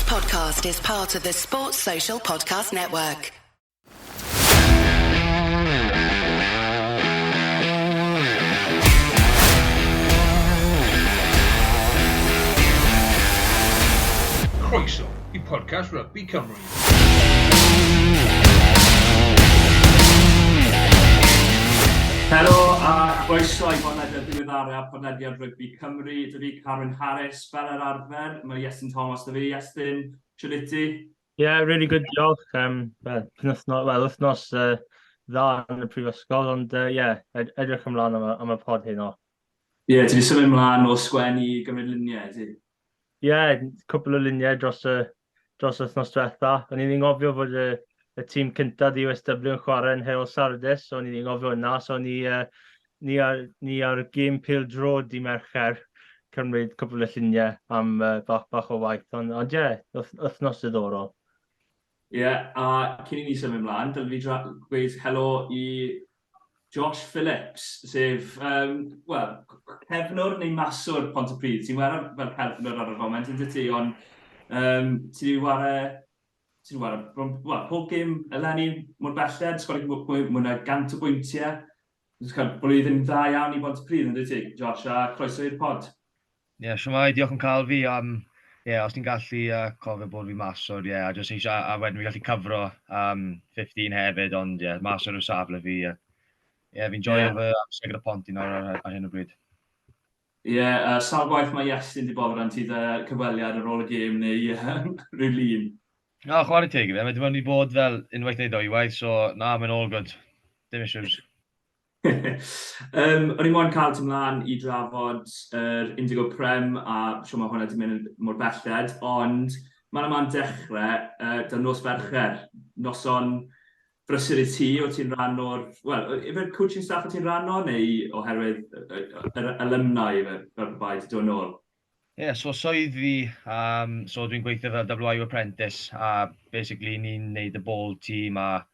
podcast is part of the Sports Social Podcast Network. Croeso i podcast Rugby Cymru. Helo a chroeso i bodlediad diweddaraf podlediad Rygbi Cymru. Dw i Carwyn Harris, fel yr arfer, mae Iestyn Thomas 'da fi. Iestyn, shwd wyt ti? Yeah, really good, diolch. Well, penwythnos, well, wythnos dda yn y prifysgol, ond yeah, edrych ymlaen am y pod heno. Ie, yeah, ti wedi symud ymlaen o sgwennu i gymryd luniau, ti? Ie, yeah, cwpl o luniau dros y wythnos diwetha. O'n i'n ngofio fod y tîm cyntaf di USW yn chwarae yn Heol Sardis, so o'n i'n ngofio yna. So ni ar gêm pêl-droed di Mercher cymryd cwpl o lluniau am bach o waith. Ond ie, yeah, wythnos diddorol. Ie, yeah, a cyn i ni symud ymlaen, dylwn fi gweud helo i Josh Phillips, sef, wel, cefnwr neu maswr Pontypridd. Ti'n ware fel cefnwr ar y foment, yn ti? Ond ti wedi ware, ti wedi ware, wel, pob gêm eleni mor belled, sgori mwy na 100 o bwyntiau. Dwi'n cael blwyddyn dda iawn i Bontypridd, yn ti, Josh, a croeso i'r pod. Ie, yeah, shwmae, diolch yn cael fi. Yeah, os ti'n gallu cofio bod fi maswr, ie, yeah, a just eisiau, a wedyn fi gallu cyfro 15 hefyd, ond ie, yeah, maswr yw safle fi. Ie, yeah, fi'n joio fy amser gyda Ponty nawr ar hyn o bryd. Ie, yeah, sawl gwaith mae Iestyn di boddran ti 'da cyfweliad ar ôl y gêm neu rhyw lun? No, chwarae teg i fe, mae dim ond i bod fel unwaith neu ddwywaith, so na, mae'n all good. Dim issues. O'n i moyn cael ti mlaen i drafod yr Indigo Prem a siwr mae hwnna wedi mynd mor belled, ond mae'n yma'n dechrau 'da nos Fercher, noson brysur i ti, o ti'n rhan o'r, wel, yfe'r coaching staff o ti'n rhan o, neu oherwydd yr alumni ife, fel bai ti dod nôl? Ie, yeah, so swydd fi, so dwi'n gweithio fel WRU apprentice, a basically ni'n neud y ball team a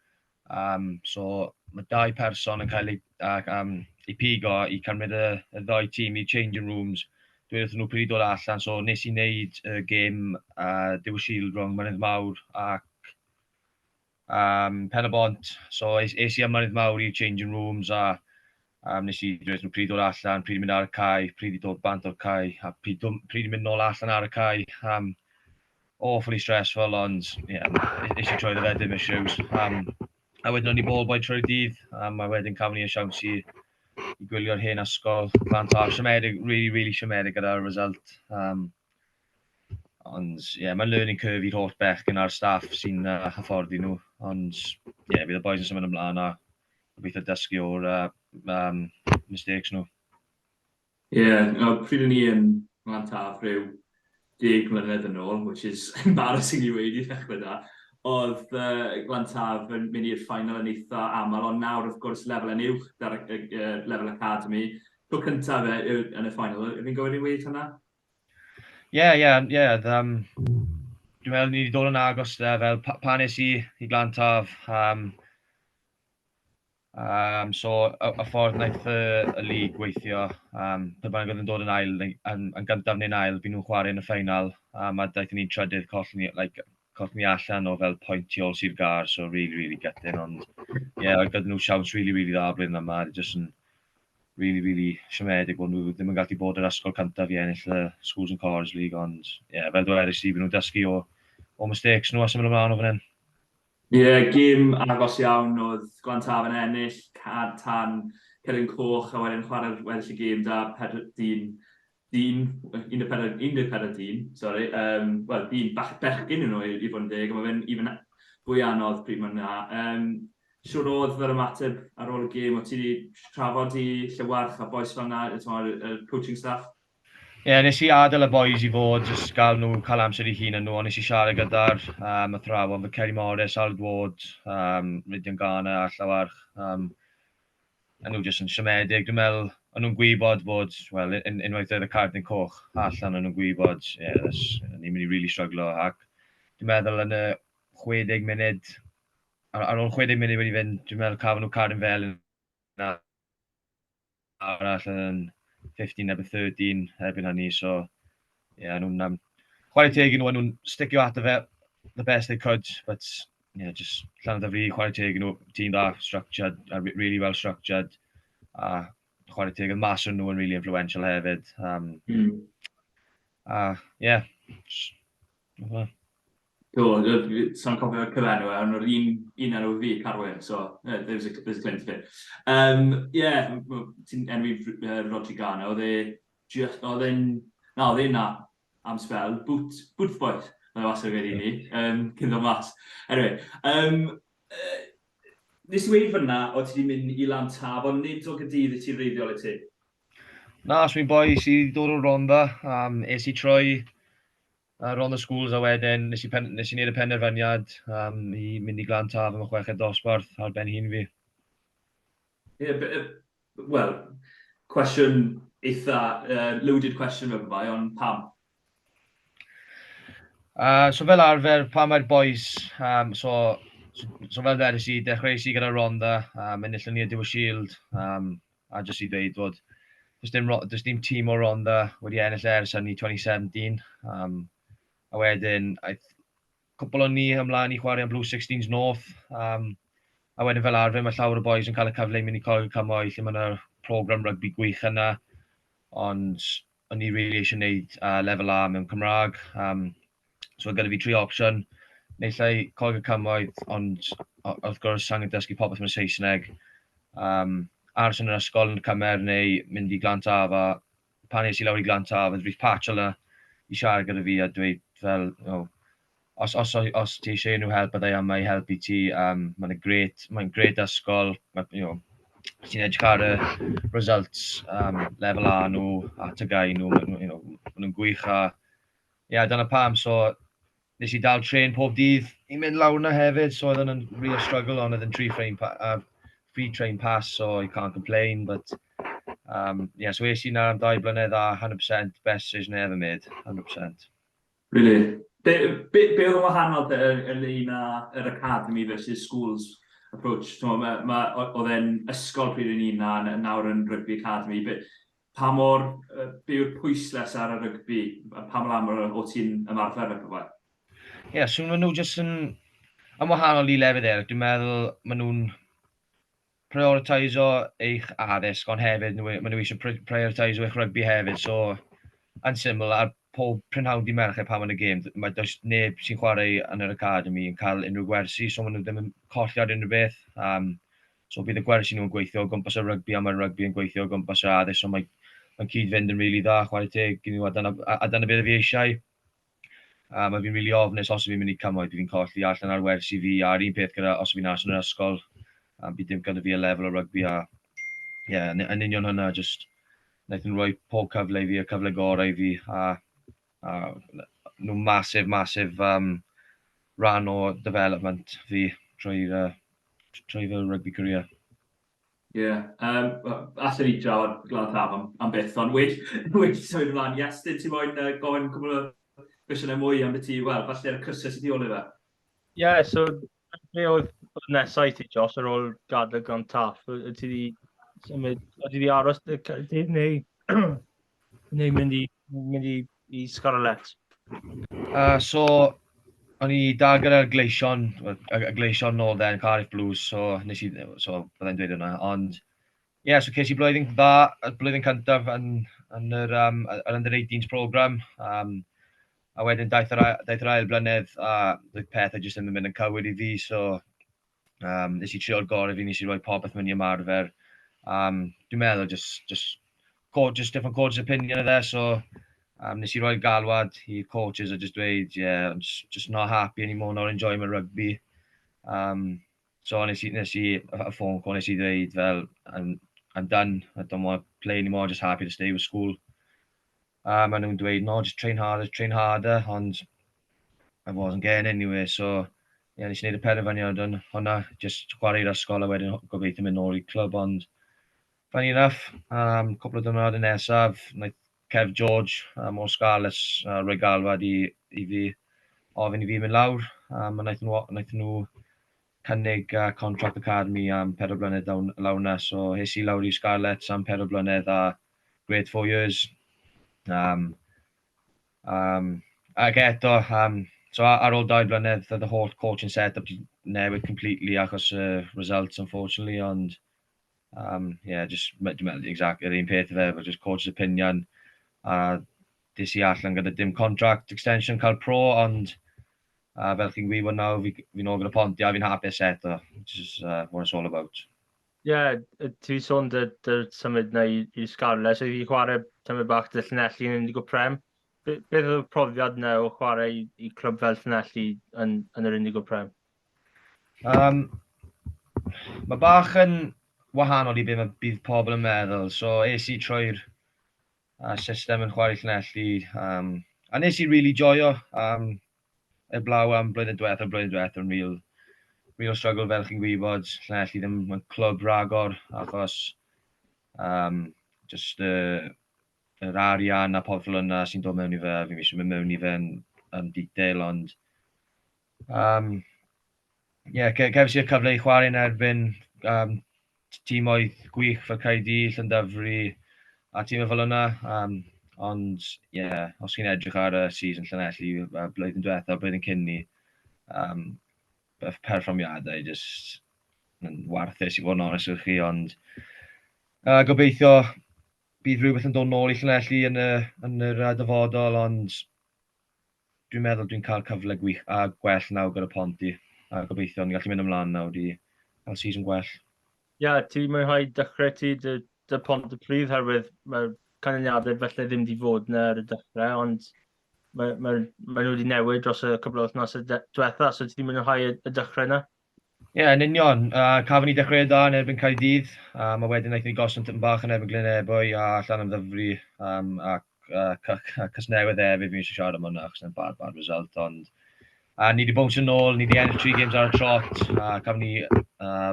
so mae dau person yn cael ei pigo i cymryd y ddau tîm i changing rooms. Dweud wrthyn nhw pryd i dod allan, so nes i wneud y gêm Dewi Shield rhwng Mynydd Mawr ac Pen y Bont. So es i am Mynydd Mawr i'r changing rooms a nes i dweud nhw pryd dod allan, pryd i mynd ar y cae, pryd i dod bant o'r cae, a pryd i mynd nôl allan ar y cae. Awfully stressful, ond yeah, nes i troi fe, dim issues. A wedyn o'n i ball boy trwy'r dydd, a wedyn cafon ni y siawns i gwylio'r hen ysgol. Glan Taf, siomedig, really, really siomedig gyda'r result. Ond ie, yeah, mae'n learning curve i'r holl bechgyn a'r staff sy'n hyfforddi nhw. Ond ie, yeah, bydd y boys yn symud ymlaen a gobeithio dysgu o'r mistakes nhw. Ie, yeah, no, pryd o'n i yn Glan Taf rhyw 10 mlynedd yn ôl, which is embarrassing i weud i ddechrau da, oedd Glan Taf yn mynd i'r final yn eitha aml, ond nawr wrth gwrs lefel yn uwch da'r lefel academy. Tro cyntaf fe yw yn y final, fi'n gywir i weud hwnna? Ie. Dwi'n meddwl ni wedi dod yn agos 'da fel pan es i Glan Taf. So, y ffordd wnaeth y league gweithio, pe bynnag oedd yn dod yn ail, yn gyntaf neu'n ail, byd nhw'n chwarae yn y ffeinal, a daethon ni'n trydydd, collon ni, like, collon ni allan o fel pwynt tu ôl Sir Gâr, so really, really gutting, ond ie, yeah, oedd gyda nhw siawns really, really dda blwyddyn yma, just yn really, really siomedig bod nhw ddim yn gallu bod yr ysgol cyntaf i ennill y Schools and Colleges League, ond ie, yeah, fel dwedais i, byd nhw'n dysgu o mistakes nhw a symud ymlaen o fan hyn. Ie, yeah, gêm agos iawn oedd Glan Taf yn ennill tan cerdyn coch a wedyn chwarae'r weddill y gêm 'da pedwar dyn, 14, 14 dyn, sorry, wel, dyn bach bechgyn nhw i fod yn deg, a mae fe'n even fwy anodd pryd mae'n na. Siwr oedd yr ymateb ar ôl y gêm, o ti wedi trafod i Llywarch a bois fel yna, y coaching staff? Ie, yeah, nes i adael y boys i fod, just gael nhw, cael amser i hun yn nhw, ond nes i siarad gyda'r athrawon, fel Kerry Morris, Aled Ward, Rhydian Garner a Llywarch. A nhw jyst yn siomedig. Dwi'n meddwl, o'n nhw'n gwybod bod, wel, unwaith oedd y cardyn coch allan, o'n nhw'n gwybod, ie, yeah, ni'n mynd i really struglo. Ac dwi'n meddwl yn y 60 munud, ar ôl 60 munud wedi fynd, dwi'n meddwl cafon nhw cardyn felyn arall yn 15 erbyn 13 erbyn hynny, so ie, yeah, nhw'n Chwarae teg i nhw, nhw'n sticio ato fe the best they could, but yeah, just Llanymddyfri, chwarae teg i nhw, tîm dda, structured, a really well structured, a chwarae teg, oedd mas nhw yn really influential hefyd. A yeah, just, Cool, sa'n cofio'r cyfenw e, ond yr un enw fi, Carwyn, so yeah, there's a claim to fit. Yeah, ti'n enwi Rodri Garner, oedd e just, oedd e'n, na, oedd e'n na am spell, boot boys, oedd e wastad yn gweud i ni, cyn ddod mas. Anyway, nes i weud fyna, o ti wedi mynd i Lantaf, ond nid o Gaerdydd i ti'n wreiddiol i ti? Na, so fi'n boi sydd wedi dod o Rhondda. Es i troi Rhondda Schools a wedyn nes i wneud y penderfyniad i mynd i Glan Taf am y chweched dosbarth ar ben hun fi. Yeah, wel, cwestiwn eitha loaded question fe bai, ond pam? So fel arfer, pan mae'r boys, so fel dwedes i, dechreuais i gyda Rhondda, enillon ni y Dewis Shield, a jyst i ddweud fod does dim tîm o Rhondda wedi ennill ers hynny 2017. A wedyn, aeth cwpl o ni ymlaen i chwarae am Blue 16s North. A wedyn fel arfer, mae llawer o boys yn cael y cyfle i mynd i Coleg y Cymoedd, lle mae yna program rygbi gwych yna. Ond o'n i really eisiau gwneud lefel A mewn Cymraeg. So gyda fi tri opsiwn. Naill ai Coleg y Cymoedd, ond wrth gwrs angen dysgu popeth mewn Saesneg. Aros yn yr ysgol yn y Cymer neu mynd i Glan Taf, a pan es i lawr i Glan Taf, oedd Rhys Patchell yna i siarad gyda fi a dweud fel, os ti eisiau unrhyw help, byddai yma i helpu ti. Mae'n great ysgol, ti'n edrych ar y results, lefel A nhw, a TGAU nhw, ma nhw'n gwych a yeah, dyna pam, so nes i dal tren pob dydd i mynd lawr yna hefyd, so oedd hwnna'n real struggle, ond oedd yn free train pass, so you can't complain, but yeah, so es i na am 2 blynedd a 100% best decision I ever made, 100%. Really? Be oedd yn wahanol te ynglyn â yr academy versus schools approach? T'mo, oedd e'n ysgol pryd o'n i na, nawr yn rugby academy. Pa mor, be yw'r pwyslais ar y rygbi? Pa mor aml o ti'n ymarfer fe pethau? Ie, yeah, so maen nhw jyst yn wahanol i lefydd eraill. Dwi'n meddwl maen nhw'n prioritiso eich addysg, ond hefyd maen nhw eisiau prioritiso eich rygbi hefyd. So, yn syml, ar pob prynhawn di Mercher pan mae'n y gêm, mae does neb sy'n chwarae yn yr academy yn cael unrhyw gwersi, so maen nhw ddim yn colli ar unrhyw beth. So bydd y gwersi nhw'n gweithio o gwmpas y rygbi a mae'r rygbi yn gweithio o gwmpas yr addysg, so mae cyd-fynd yn rili really dda, chwarae teg i nhw, a dyna beth fi eisiau. A mae fi'n rili really ofnus os fi'n mynd i Cymoedd, bydd fi'n colli allan ar wersi fi, a'r un peth gyda os fi'n aros yn yr ysgol, a bydd dim gyda fi y lefel o rygbi a yeah, yn union hynna, just wnaeth nhw rhoi pob cyfle i fi, y cyfle gorau i fi, a nhw massive, massive rhan o development fi trwy fy rugby career. Ie, yeah. Allen ni drafod Glan Taf am byth, ond well symud ymlaen. Iestyn, ti moyn gofyn cwbl o gwestiynau mwy am beth ti, wel, falle'r cyrsiau sydd tu ôl i fe? Ie, yeah, so be oedd nesau i ti, Josh, ar ôl gadael Glan Taf? Wyt ti wedi symud, wyt ti wedi aros dy Caerdydd neu mynd i Scarlets? So, o'n i dal gyda'r Gleision, y Gleision nôl then, Cardiff Blues, so nes i, so byddai'n dweud hwnna, ond ie, yeah, so ces i blwyddyn dda, y blwyddyn cyntaf yn yr under 18s program, a wedyn daeth yr ail blynedd a doedd pethau jyst ddim yn mynd yn cywir i fi, so nes i trio'r gorau fi, nes i roi popeth mewn i ymarfer. Dwi'n meddwl just different coaches' opinion oedd e, so nes i roi galwad i coaches a just dweud, "Yeah, I'm just not happy anymore, not enjoying my rugby." So nes i a phone call, nes i ddweud fel, "I'm done, I don't want to play anymore, just happy to stay with school." A maen nhw'n dweud, "No, just train harder," ond I wasn't getting anywhere, so yeah, nes i wneud y penderfyniad yn hwnna, just chwarae i'r ysgol a wedyn gobeithio mynd nôl i'r clwb, ond funny enough, cwpl o diwrnodau nesaf, wnaeth Kev George o Scarlets rhoi galwad i fi, ofyn i fi mynd lawr, a wnaeth nhw cynnig contract academy am 4 blynedd lawr na, so es i lawr i Scarlets am 4 blynedd a great 4 years. Ac eto, so ar ôl 2 blynedd, the whole coaching set-up di newid completely achos results, unfortunately, ond yeah, just, dwi'n meddwl exactly yr un peth fe, but just coach's opinion, a des i allan gyda dim contract extension cael pro, ond fel chi'n gwybod nawr, fi nôl gyda Ponty a fi'n hapus eto, which is what it's all about. Ie, yeah, ti sôn dy symud na i Scarlets, so i chwarae tymed bach dy Llanelli yn Indigo Prem. Beth oedd y profiad na o chwarae i clwb fel Llanelli yn yr Indigo Prem? Mae bach yn wahanol i be mae bydd pobl yn meddwl. So es i trwy'r system yn chwarae Llanelli, a nes i really joio, eblaw am blwyddyn diwethaf, blwyddyn diwethaf yn real, real struggle, fel chi'n gwybod. Llanelli ddim yn clwb ragor achos just yr arian a popeth fel yna sy'n dod mewn i fe. Fi'n eisiau mynd mewn i fe yn detail, ond yeah, cefais i'r cyfle i chwarae yn erbyn tîmoedd gwych fel Caerdydd, Llandovery a tîmau fel yna. Ond yeah, os chi'n edrych ar y season Llanelli blwyddyn diwethaf, blwyddyn cyn ni, perfformiadau just yn warthus, i fod yn onest â chi, ond gobeithio bydd rhywbeth yn dod nôl i Llanelli yn yr dyfodol, ond dwi'n meddwl dwi'n cael cyfle gwych a gwell nawr gyda Ponty, a gobeithio ni'n gallu mynd ymlaen nawr i cael season gwell. Ie, yeah, ti'n mwynhau dechrau ti dy Pontypridd, herwydd mae'r canlyniadau felly ddim wedi fod yna ar y dechrau, ond mae nhw wedi newid dros y cwpl o wythnosau diwetha, so ti wedi mwynhau y dechrau yna? Ie, yeah, yn union. Cafon ni dechrau da yn erbyn Caerdydd. A wedyn wnaethon ni gostwng tipyn bach yn erbyn Glynebwy a Llanymddyfri ac Casnewydd hefyd, fi eisiau siarad am hwnna achos yna'n bad, bad result. Ond ni wedi bownsio nôl, ni wedi ennill 3 games ar y trot. Cafon ni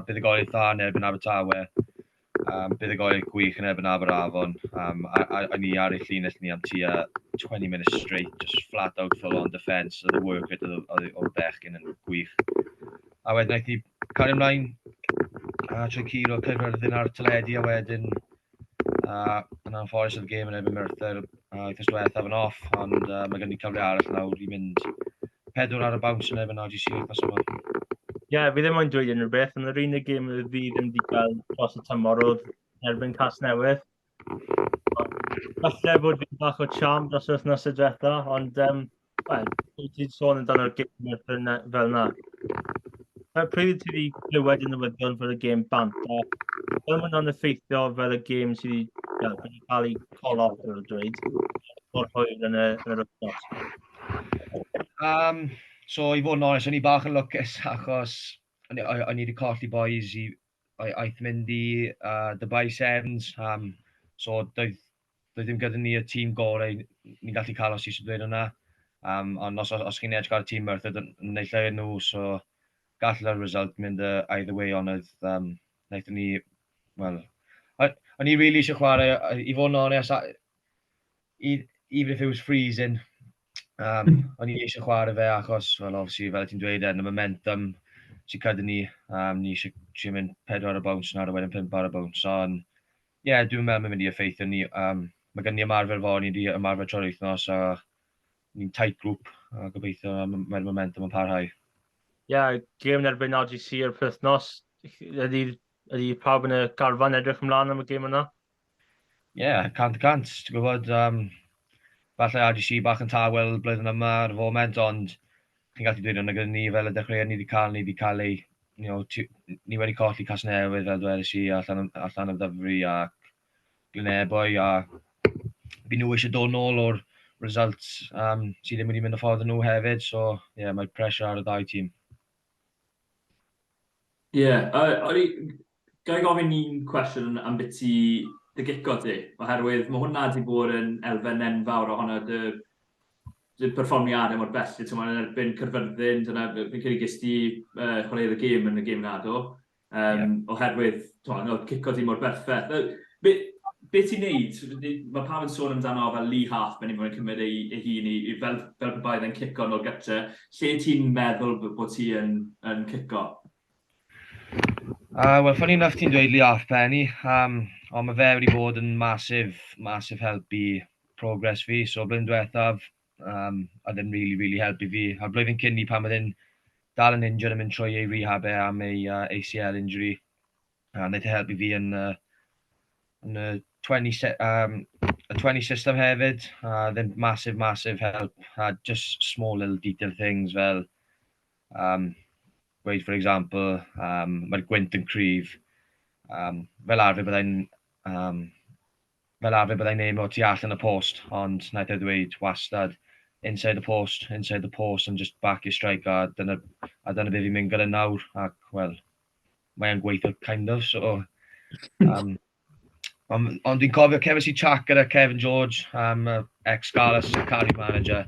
buddugoliaeth dda yn erbyn Abertawe. Buddugoliaeth gwych yn erbyn Aberafon. A ni ar ei llinell ni am tua 20 minutes straight, just flat out full on defence. Oedd y work rate o'r bechgyn yn gwych. A wedyn wnaeth ni cario ymlaen a trwy curo Caerfyrddin ar teledu, a wedyn yn anffodus oedd y gêm yn erbyn Merthyr wythnos diwethaf yn off, ond mae gen i cyfle arall nawr i mynd 4 ar y bounce yn erbyn RGC wythnos yma. Ie, yeah, fi ddim ond dweud unrhyw beth, ond yr unig gêm oedd fi ddim wedi cael dros y tymor oedd erbyn Casnewydd. Falle bod fi'n bach o charm dros yr wythnos y diwetha, ond wel, ti'n sôn amdano'r gêm fel yna. Pryd ti wedi clywed y newyddion fel y gêm bant, a fel mae hwnna'n effeithio fel y gêm sydd wedi cael ei call off, fel dweud, mor hwyr yn yr wythnos? So, i fod yn onest, o'n i bach yn lwcus achos o'n i wedi colli boys i aeth mynd i Dubai Sevens. So, doedd ddim gyda ni y tîm gorau ni'n gallu cael, os eisiau dweud hwnna. Ond os chi'n edrych ar y tîm Merthyr, neu lle nhw, so gall y result mynd either way, ond oedd, wnaethon ni, wel, o'n i really eisiau chwarae, i fod yn onest, even if it was freezing, o'n i eisiau chwarae fe achos, well, obviously, fel ti'n dweud, y momentum sy'n gyda ni, ni eisiau trio mynd 4 ar y bounce nawr a wedyn 5 ar y bounce, ond ie, yeah, dwi'n meddwl mae'n mynd i effeithio ni. Mae gen ni ymarfer fory, ni wedi ymarfer tro'r wythnos, a ni'n tight group, a gobeithio mae'r momentum yn parhau. Ie, yeah, gêm yn erbyn RGC yr wythnos, ydy pawb yn y garfan edrych ymlaen am y gêm yna? Ie, yeah, 100%. Ti'n gwybod, falle RGC bach yn tawel blwyddyn yma ar y foment, ond chi'n gallu dweud hwnna gyda ni fel y dechreuad ni wedi cael ei, ni wedi colli Casnewydd, fel dwedais i, allan o Ddyfri a Glynebwy, a by nhw eisiau dod nôl o'r results sydd ddim wedi mynd y ffordd nhw hefyd, so yeah, mae pressure ar y ddau tîm. Ie, yeah, ga i gofyn un cwestiwn am beth ti dy gico ti, oherwydd mae hwnna wedi bod yn elfen enfawr ohono dy perfformiadau mor bell, ti'n yn erbyn Caerfyrddin, dyna, fi'n credu ges ti chwarae'r y gêm yn y gêm na, do? Yeah. Oherwydd, ti'n oedd cico di mor berffaith. Be ti'n neud? Mae pawb yn sôn amdano fel Lee Halfpenny mae'n cymryd ei hun i fel pe bai yn cico nôl gytre. Lle ti'n meddwl bod ti yn cico? Wel, funny enough ti'n dweud Lee Halfpenny, ond mae fe wedi bod yn massive, massive help i progress fi. So, blwyddyn diwethaf, Oedd e'n really, really helpu fi. A'r blwyddyn cyn ni pan oedd e'n dal yn injured yn mynd trwy ei rehab e am ei ACL injury. A wnaeth e helpu fi yn, yn y 20, y 20 system hefyd. A ddim massive, massive help. A just small little detail things fel, gweud for example, mae'r gwynt yn cryf. Fel arfer byddai'n fel arfer byddai'n aim o tu allan y post, ond wnaeth e ddweud wastad inside the post, inside the post and just back your strike a dyna be fi'n mynd gyda nawr ac wel, mae'n gweithio kind of, so ond dwi'n cofio cefais i chat gyda Kevin George, ex-Scarlets carry manager.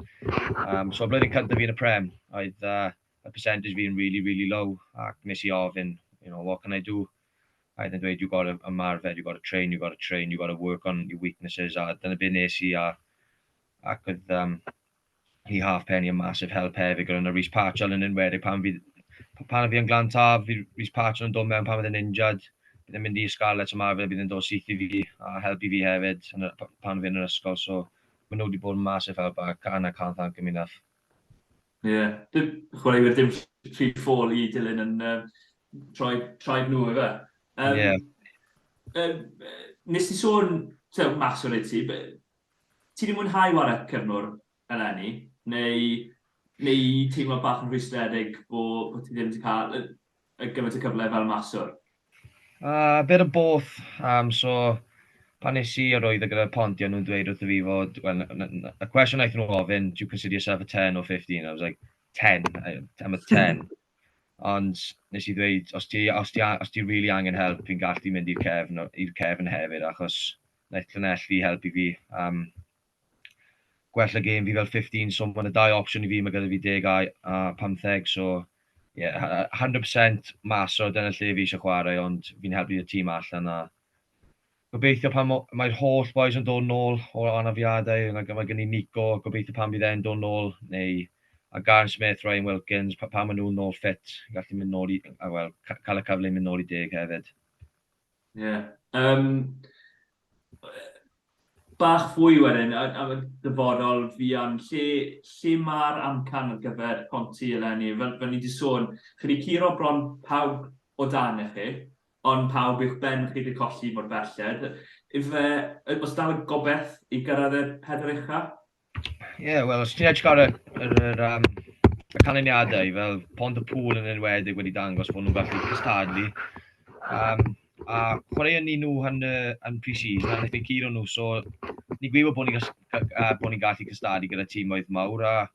So blwyddyn cyntaf fi yn y Prem, oedd y percentage fi'n really, really low, ac nes i ofyn, "What can I do?" A oedd yn dweud, "You got to ymarfer, you got to train, you got to train, you got to work on your weaknesses," a dyna beth nes i, ac oedd Lee Halfpenny yn massive help hefyd gyda Rhys Patchell yn enwedig pan fi yn Glan Taf, fi Rhys Patchell yn dod mewn pan oedd yn injured, bydd yn mynd i Scarlets ymarfer, bydd yn dod syth i fi a helpu fi hefyd pan fi yn yr ysgol, so maen nhw wedi bod yn massive help a and I can't thank them enough. Ie, yeah. Dim, chwaraewyr dim rhy ffôl i dilyn yn traed nhw, efe. Yeah. Nes ti sôn, so, mas o'r ti, ti wedi mwynhau ware cefnwr eleni, neu teimlo bach yn rhwystredig bod ti ddim wedi cael y gymaint o cyfle fel maswr? A bit of both. So, pan nes i arwyddo gyda Ponty, o'n nhw'n dweud wrtho fi fod, well, y cwestiwn wnaethon nhw ofyn, "Do you consider yourself a 10 or 15?" I was like, "10, I'm a 10." Ond nes i ddweud, os ti really angen help, fi'n gallu mynd i'r cefn hefyd, achos wnaeth Llanelli helpu fi. Gwella gêm fi fel 15, so mae'n y dau opsiwn i fi, mae gyda fi 10 a 15, so yeah, 100% mas o dyna lle fi eisiau chwarae, ond fi'n helpu y tîm allan a gobeithio pan mae'r holl boys yn dod nôl o'r anafiadau, mae gen i Nico, gobeithio pan bydd e'n dod nôl, neu a Garen Smith, Ryan Wilkins, pan maen nhw'n nôl fit, gallu mynd nôl i, a wel, cael y cyfle i mynd nôl i 10 hefyd. Ie. Yeah. Bach fwy wedyn am y dyfodol fuan, lle mae'r amcan ar gyfer Ponty eleni? Fel ni wedi sôn, chi wedi curo bron pawb o dan i chi, ond pawb uwch ben chi wedi colli mor belled. Ife, oes dal y gobeith i gyrraedd y pedwar ucha? Ie, yeah, wel, os ti'n edrych ar y canlyniadau, fel Pont-y-pŵl yn enwedig wedi dangos bod nhw'n gallu cystadlu. A chwaraeon ni nhw yn pre-season, a wnaethon ni curo nhw, so ni'n gwybod bod ni'n gallu cystadlu gyda tîmoedd mawr, a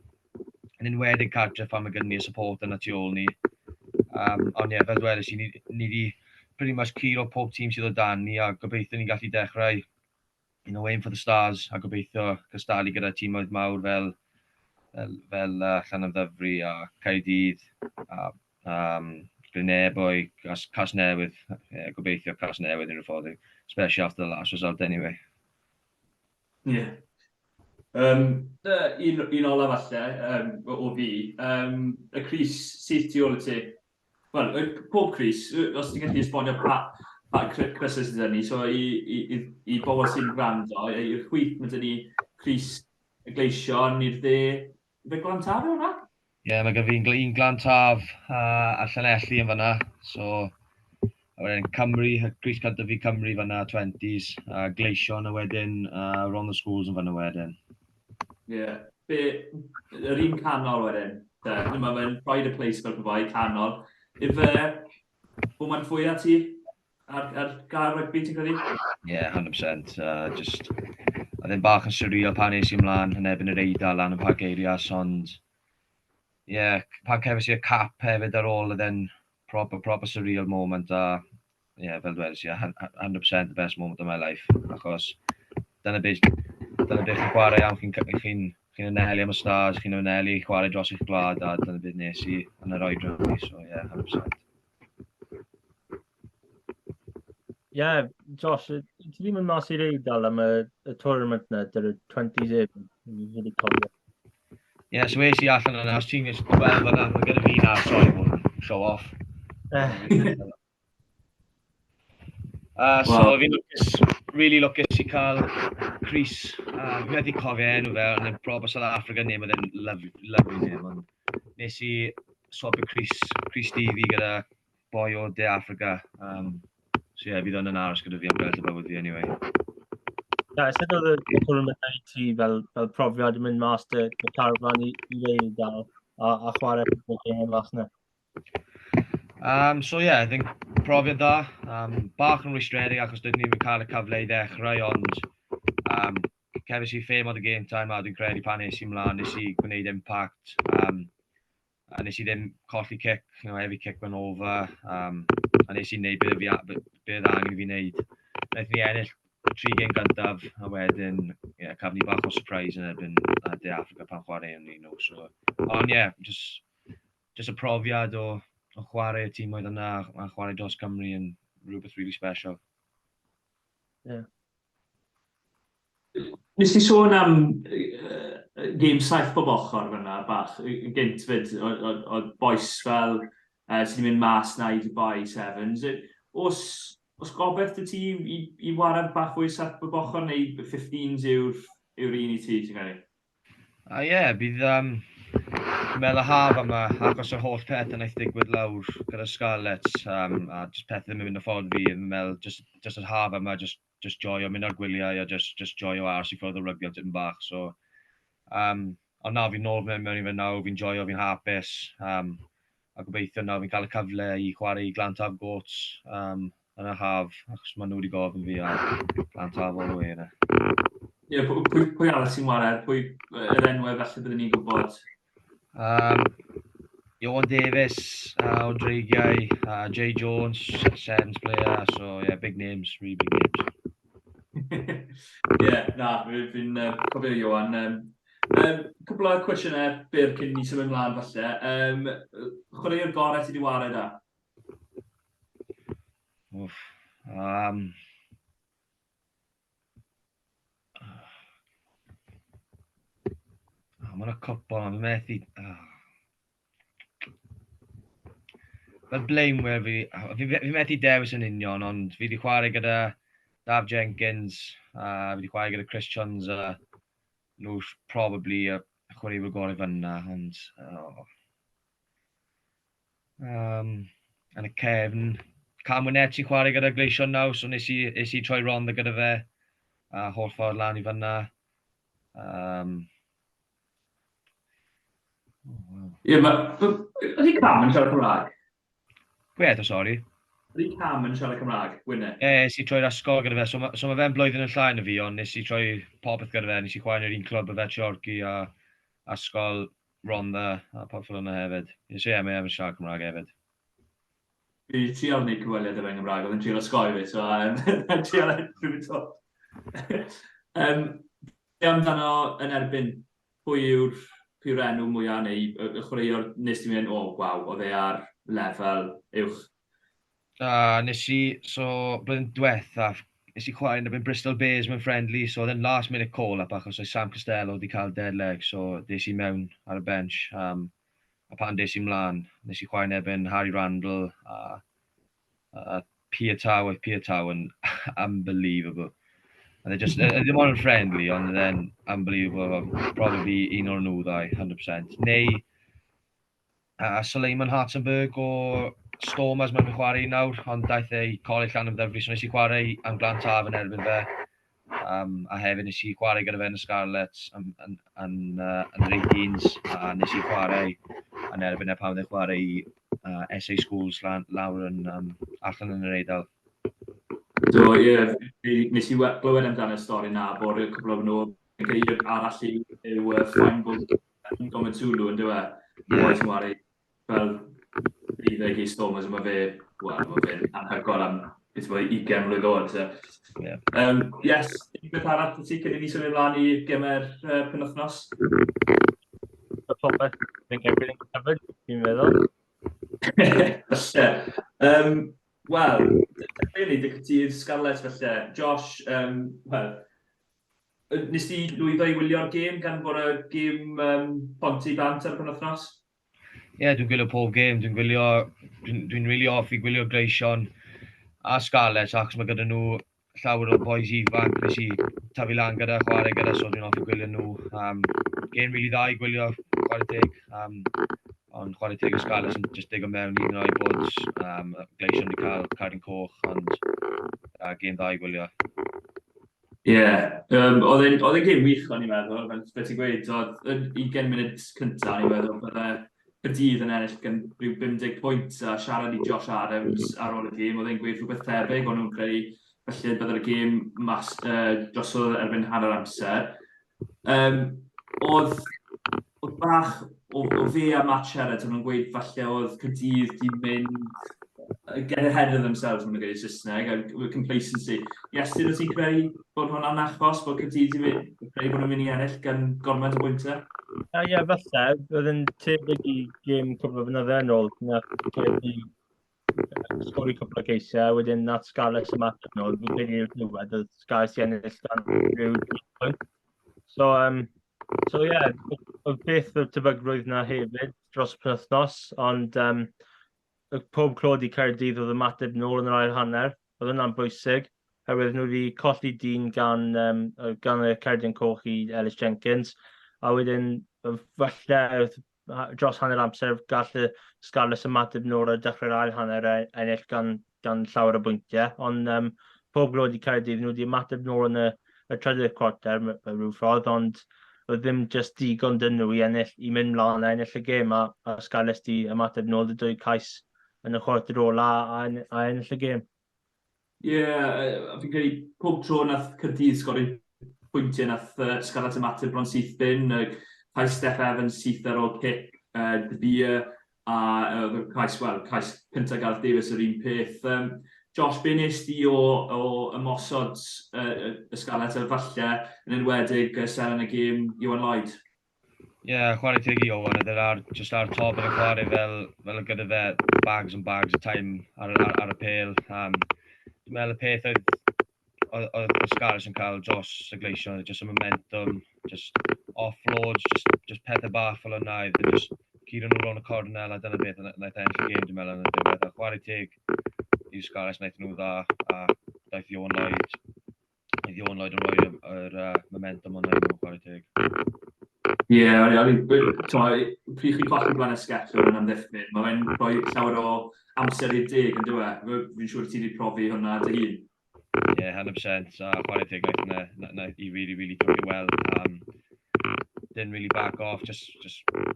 yn enwedig cartref pan mae gyda ni y support yna tu ôl ni. Ond ie, yeah, fel dwedais i, ni wedi pretty much curo pob tîm sydd o dan ni, a gobeithio ni'n gallu dechrau aim for the stars a gobeithio cystadlu gyda tîmoedd mawr fel Llanymddyfri a Caerdydd a Glynebwy, Casnewydd, yeah, gobeithio Casnewydd yn rhyw ffordd, especially after the last result anyway. Ie. Yeah. Un ola falle o fi, y crys syth tu ôl i ti. Wel, pob crys, os ti'n gallu esbonio pa crysau sydd 'da ni, so i bobl sy'n gwrando, i'r chwith mae 'da ni crys y Gleision, i'r dde, fe Glan Taf yw hwnna? Ie, yeah, mae gen fi un Glan Taf a Llanelli yn fanna. So, a wedyn Cymru, crys cyntaf fi Cymru fanna, 20s, a Gleision a wedyn Rhondda Schools yn fanna wedyn. Ie. Yeah. Be, yr un canol wedyn, mae fe'n pride of place fel pe canol. Ife, moment fwyaf ti ar gael rygbi, ti'n credu? Ie, yeah, 100%. Just, oedd e'n bach yn surreal pan es i ymlaen yn erbyn yr Eidal lan yn Parc Eirias, ond ie, yeah, pan cefais i'r cap hefyd ar ôl, oedd e'n proper, proper surreal moment a ie, yeah, fel dwedais i, 100% the best moment of my life, achos dyna beth chi'n chwarae am, chi anelu am y stars, chi'n anelu chwarae dros eich gwlad, a dyna beth nes i yn yr oedran fi, so ie, yeah, 100%. Ie, yeah, Josh, ti ddim yn mas i'r Eidal am y tournament na, dy'r 20s efo, fi wedi cofio. Ie, yeah, so es i allan yna, os ti'n gweld fan'na, mae gyda fi na, sorry, bod yn show off. So wow. Fi'n lwcus, really lwcus i cael crys, fi methu cofio enw fe, ond yn proper South African name, oedd e'n lovely, lovely name, ond nes i swapio crys, crys du fi gyda boi o De Africa. So ie, yeah, fydd o'n yn aros gyda fi am gweddill y bywyd fi anyway. Na, sut oedd y tournament i ti fel, fel profiad yn mynd mas dy, dy carfan i, i Eidal a, a chwarae cwpl o gêm mas yna? So yeah, I think profiad dda. Bach yn rwystredig achos dydyn ni'n cael y cyfle i ddechrau, ond cefais i fair amount o game time a dwi'n credu pan es i mlaen nes i gwneud impact. A nes i ddim colli cic, you know, every kick went over, a nes i wneud beth fi, be oedd angen i fi wneud. Wnaethon ni ennill 3 gêm gyntaf, a wedyn, yeah, cafon ni bach o surprise yn erbyn De Africa pan chwaraeon ni nhw. So, ond yeah, just y profiad o chwarae y tîmoedd yna a chwarae dros Cymru yn rhywbeth really special. Yeah. Nes ti sôn am gêm 7 bob ochr fyna bach yn gynt fyd, o bois fel sydd wedi mynd mas na i Dubai Sevens. Os, os gobeith dy ti i, i warae bach fwy 7 bob ochr neu 15s yw'r yw un i ti, ti'n credu? A ie, yeah, bydd, dwi'n meddwl y haf yma, achos yr holl peth yn eich digwydd lawr gyda Scarlets, a just pethau ddim yn mynd o ffordd fi, dwi'n meddwl, just yr haf yma, just joio mynd ar gwyliau a just joio aros i ffwrdd o rygbi am tipyn bach. So, ond na, fi'n nôl mewn i fe nawr, fi'n joio, fi'n hapus, a gobeithio nawr fi'n cael y cyfle i chwarae i Glantaf Goats yn y haf, achos maen nhw wedi gofyn fi a Glantaf all the way yna. Ie, yeah, pwy arall sy'n chwarae? Pwy yr enwau falle byddwn ni'n gwybod? Ioan Davies o Dreigiau, Jay Jones, Sevens player, so yeah, big names, really big names. Ie, yeah, na, fi'n cofio Ioan. Cwpl o cwestiynau byr cyn ni symud ymlaen falle. Chwaraewr gorau ti wedi whare da? Wff. Oh, mae'n y cwpl, ond fi'n methu. Oh. Fel blaenwyr fi methu dewis yn union, ond fi wedi chwarae gyda Daf Jenkins, a fi wedi chwarae gyda Chris Chuns, a nhw probably y chwaraewyr gorau fyna, ond. Oh. Yn y cefn, Cam Winnett sy'n chwarae gyda Gleision nawr, so nes i troi Rhondda gyda fe, a holl ffordd lan i fyna. Oh, wow. Ie, mae. Ydy Cam yn siarad Cymraeg? Pwy eto, sori? Ydy Cam yn siarad Cymraeg, Gwyneth? Ie, nes i troi'r ysgol gyda fe, so ma fe'n blwyddyn yn llai na fi, ond nes i troi popeth gyda fe, nes i chwarae yn yr un clwb â fe Treorci a ysgol Rhondda a popeth fel yna hefyd. So ie, mae e'n siarad Cymraeg hefyd. Fi wedi trial wneud cyfweliad efo e'n Gymraeg, oedd yn trial osgoi fi, so trial rhywbeth to. Be amdano yn erbyn, pwy yw'r enw mwyaf neu y chwaraewr nes ti'n mynd, "O, oh, waw, oedd e ar lefel uwch"? Nes i, so, blwyddyn diwethaf, nes i chwarae yn erbyn Bristol Bears mewn friendly, so oedd e'n last minute call-up achos oedd Sam Costello wedi cael dead leg, so des i mewn ar y bench. A pan des i mlaen, nes i chwarae yn erbyn Harry Randall a Piutau, oedd Piutau yn unbelievable. And they just, ddim ond yn friendly, ond then unbelievable, probably un o'r nhw ddau, 100%. Neu Suleiman Hartzenberg o Stormers mae'n chwarae nawr, ond daeth e i Coleg Llanymddyfri, so nes i chwarae am Glantaf yn erbyn fe. A hefyd nes i chwarae gyda fe yn y Scarlets yn yr 18s, a nes i chwarae yn erbyn e pan oedd e'n chwarae i SA Schools lan, lawr yn, allan yn yr Eidal. Do, ie, yeah, nes i glywed amdano y stori na, bod y cwpl o nhw, credu arall yw Feinberg Gomatulu yn dweud, yeah. Boys yn chwarae fel 12 i Stormers, mae fe, wel, mae fe'n anhygoel am beth mae 20 mlwydd oed. So. Yeah. Yes, beth arall ti cyn i ni symud ymlaen i gemau'r penwythnos? Y popeth, I think everything covered, fi'n meddwl. Falle. Wel, dechreuwn ni dy Scarlets falle. Josh, wel, nes ti lwyddo i wylio'r gêm gan bod y gêm Ponty bant ar y penwythnos? Ie, yeah, dwi'n gwylio pob gêm. Dwi'n gwylio, dwi'n dwi really hoffi gwylio Gleision a Scarlets achos mae gyda nhw llawer o boys ifanc nes i tyfu lan gyda, chwarae gyda, so dwi'n hoffi gwylio nhw. Gêm really dda i gwylio, chwarae teg. Ond chwarae teg y Scarlets yn just digon mewn i un o'i bod Gleision wedi cael cardyn coch, ond gêm dda i gwylio. Ie, yeah. Oedd e'n gêm wych o'n i'n meddwl, fel beth ti'n gweud, oedd yn 20 munud cyntaf o'n i'n meddwl bydde Caerdydd yn ennill gan rhyw 50 pwynt a siarad i Josh Adams ar ôl y gêm, oedd e'n gweud rhywbeth tebyg, o'n nhw'n credu felly byddai'r gêm mas drosodd erbyn hanner amser. Oedd bach o fe a Matt Sherratt, o'n nhw'n gweud falle oedd Caerdydd 'di mynd get ahead of themselves, maen nhw'n gweud yn Saesneg, a complacency. Iestyn, wyt ti'n credu bod hwnna'n achos, bod Caerdydd 'di mynd, credu bod nhw'n mynd i ennill gan gormod o bwyntiau? Ie, yeah, falle, oedd yn tebyg i gêm cwpl o flynyddoedd yn ôl, nath Caerdydd sgori cwpl o geisiau, wedyn nath Scarlets ymateb nôl, fi'n credu i'r diwedd, oedd Scarlets i ennill gan rhyw 3 pwynt. So, so yeah, oedd beth o'r tebygrwydd na hefyd dros y penwythnos, ond pob clod i Caerdydd oedd ymateb nôl yn yr ail hanner, oedd hwnna'n bwysig, oherwydd nhw wedi colli dyn gan y cerdyn coch i Ellis Jenkins, a wedyn falle dros hanner amser gall y Scarlets ymateb nôl ar dechrau'r ail hanner a ennill gan llawer o bwyntiau, ond pob glod i Caerdydd, nhw wedi ymateb nôl yn y trydydd cwarter mewn rhyw ffordd, ond oedd ddim just digon dyn nhw i ennill, i mynd mlaen a ennill y gêm, a Scarlets di ymateb nôl y dwy cais yn y chwarter ola a ennill y gêm. Ie, yeah, fi'n credu pob tro nath Caerdydd sgori pwyntiau nath Scarlets ymateb bron syth bin, cais Steff Evans syth ar ôl cic De Beer, a cais, wel, cais cyntaf Gareth Davies yr un peth. Josh, be nes di o ymosod y Scarlets a falle yn enwedig seren y gêm Ioan Lloyd? Ie, yeah, chwarae teg i Owen, oedd e just ar top yn y chwarae fel gyda fe bags and bags of time ar y pêl. Dwi'n meddwl y peth oedd y Scarlets yn cael dros y Gleision, just y momentum, just offloads, just pethau bach fel yna, oedd e just curo nhw rownd y cornel, a dyna beth wnaeth ennill y gêm, dwi'n meddwl, yn y diwedd. A chwarae teg i'r Scarlets, wnaeth nhw dda, a daeth Ioan Lloyd, Oedd Ioan Lloyd yn rhoi'r momentum hwnna i nhw, chwarae teg. Ie, pryd chi'n colli blaen asgellwr yn amddiffyn, mae fe'n rhoi llawer o amser i'r deg, yn dyw e? Fi'n siŵr ti wedi profi hwnna dy hun. Ie, yeah, 100%. A chwarae teg, wnaeth he really, really took it well. Didn't really back off, just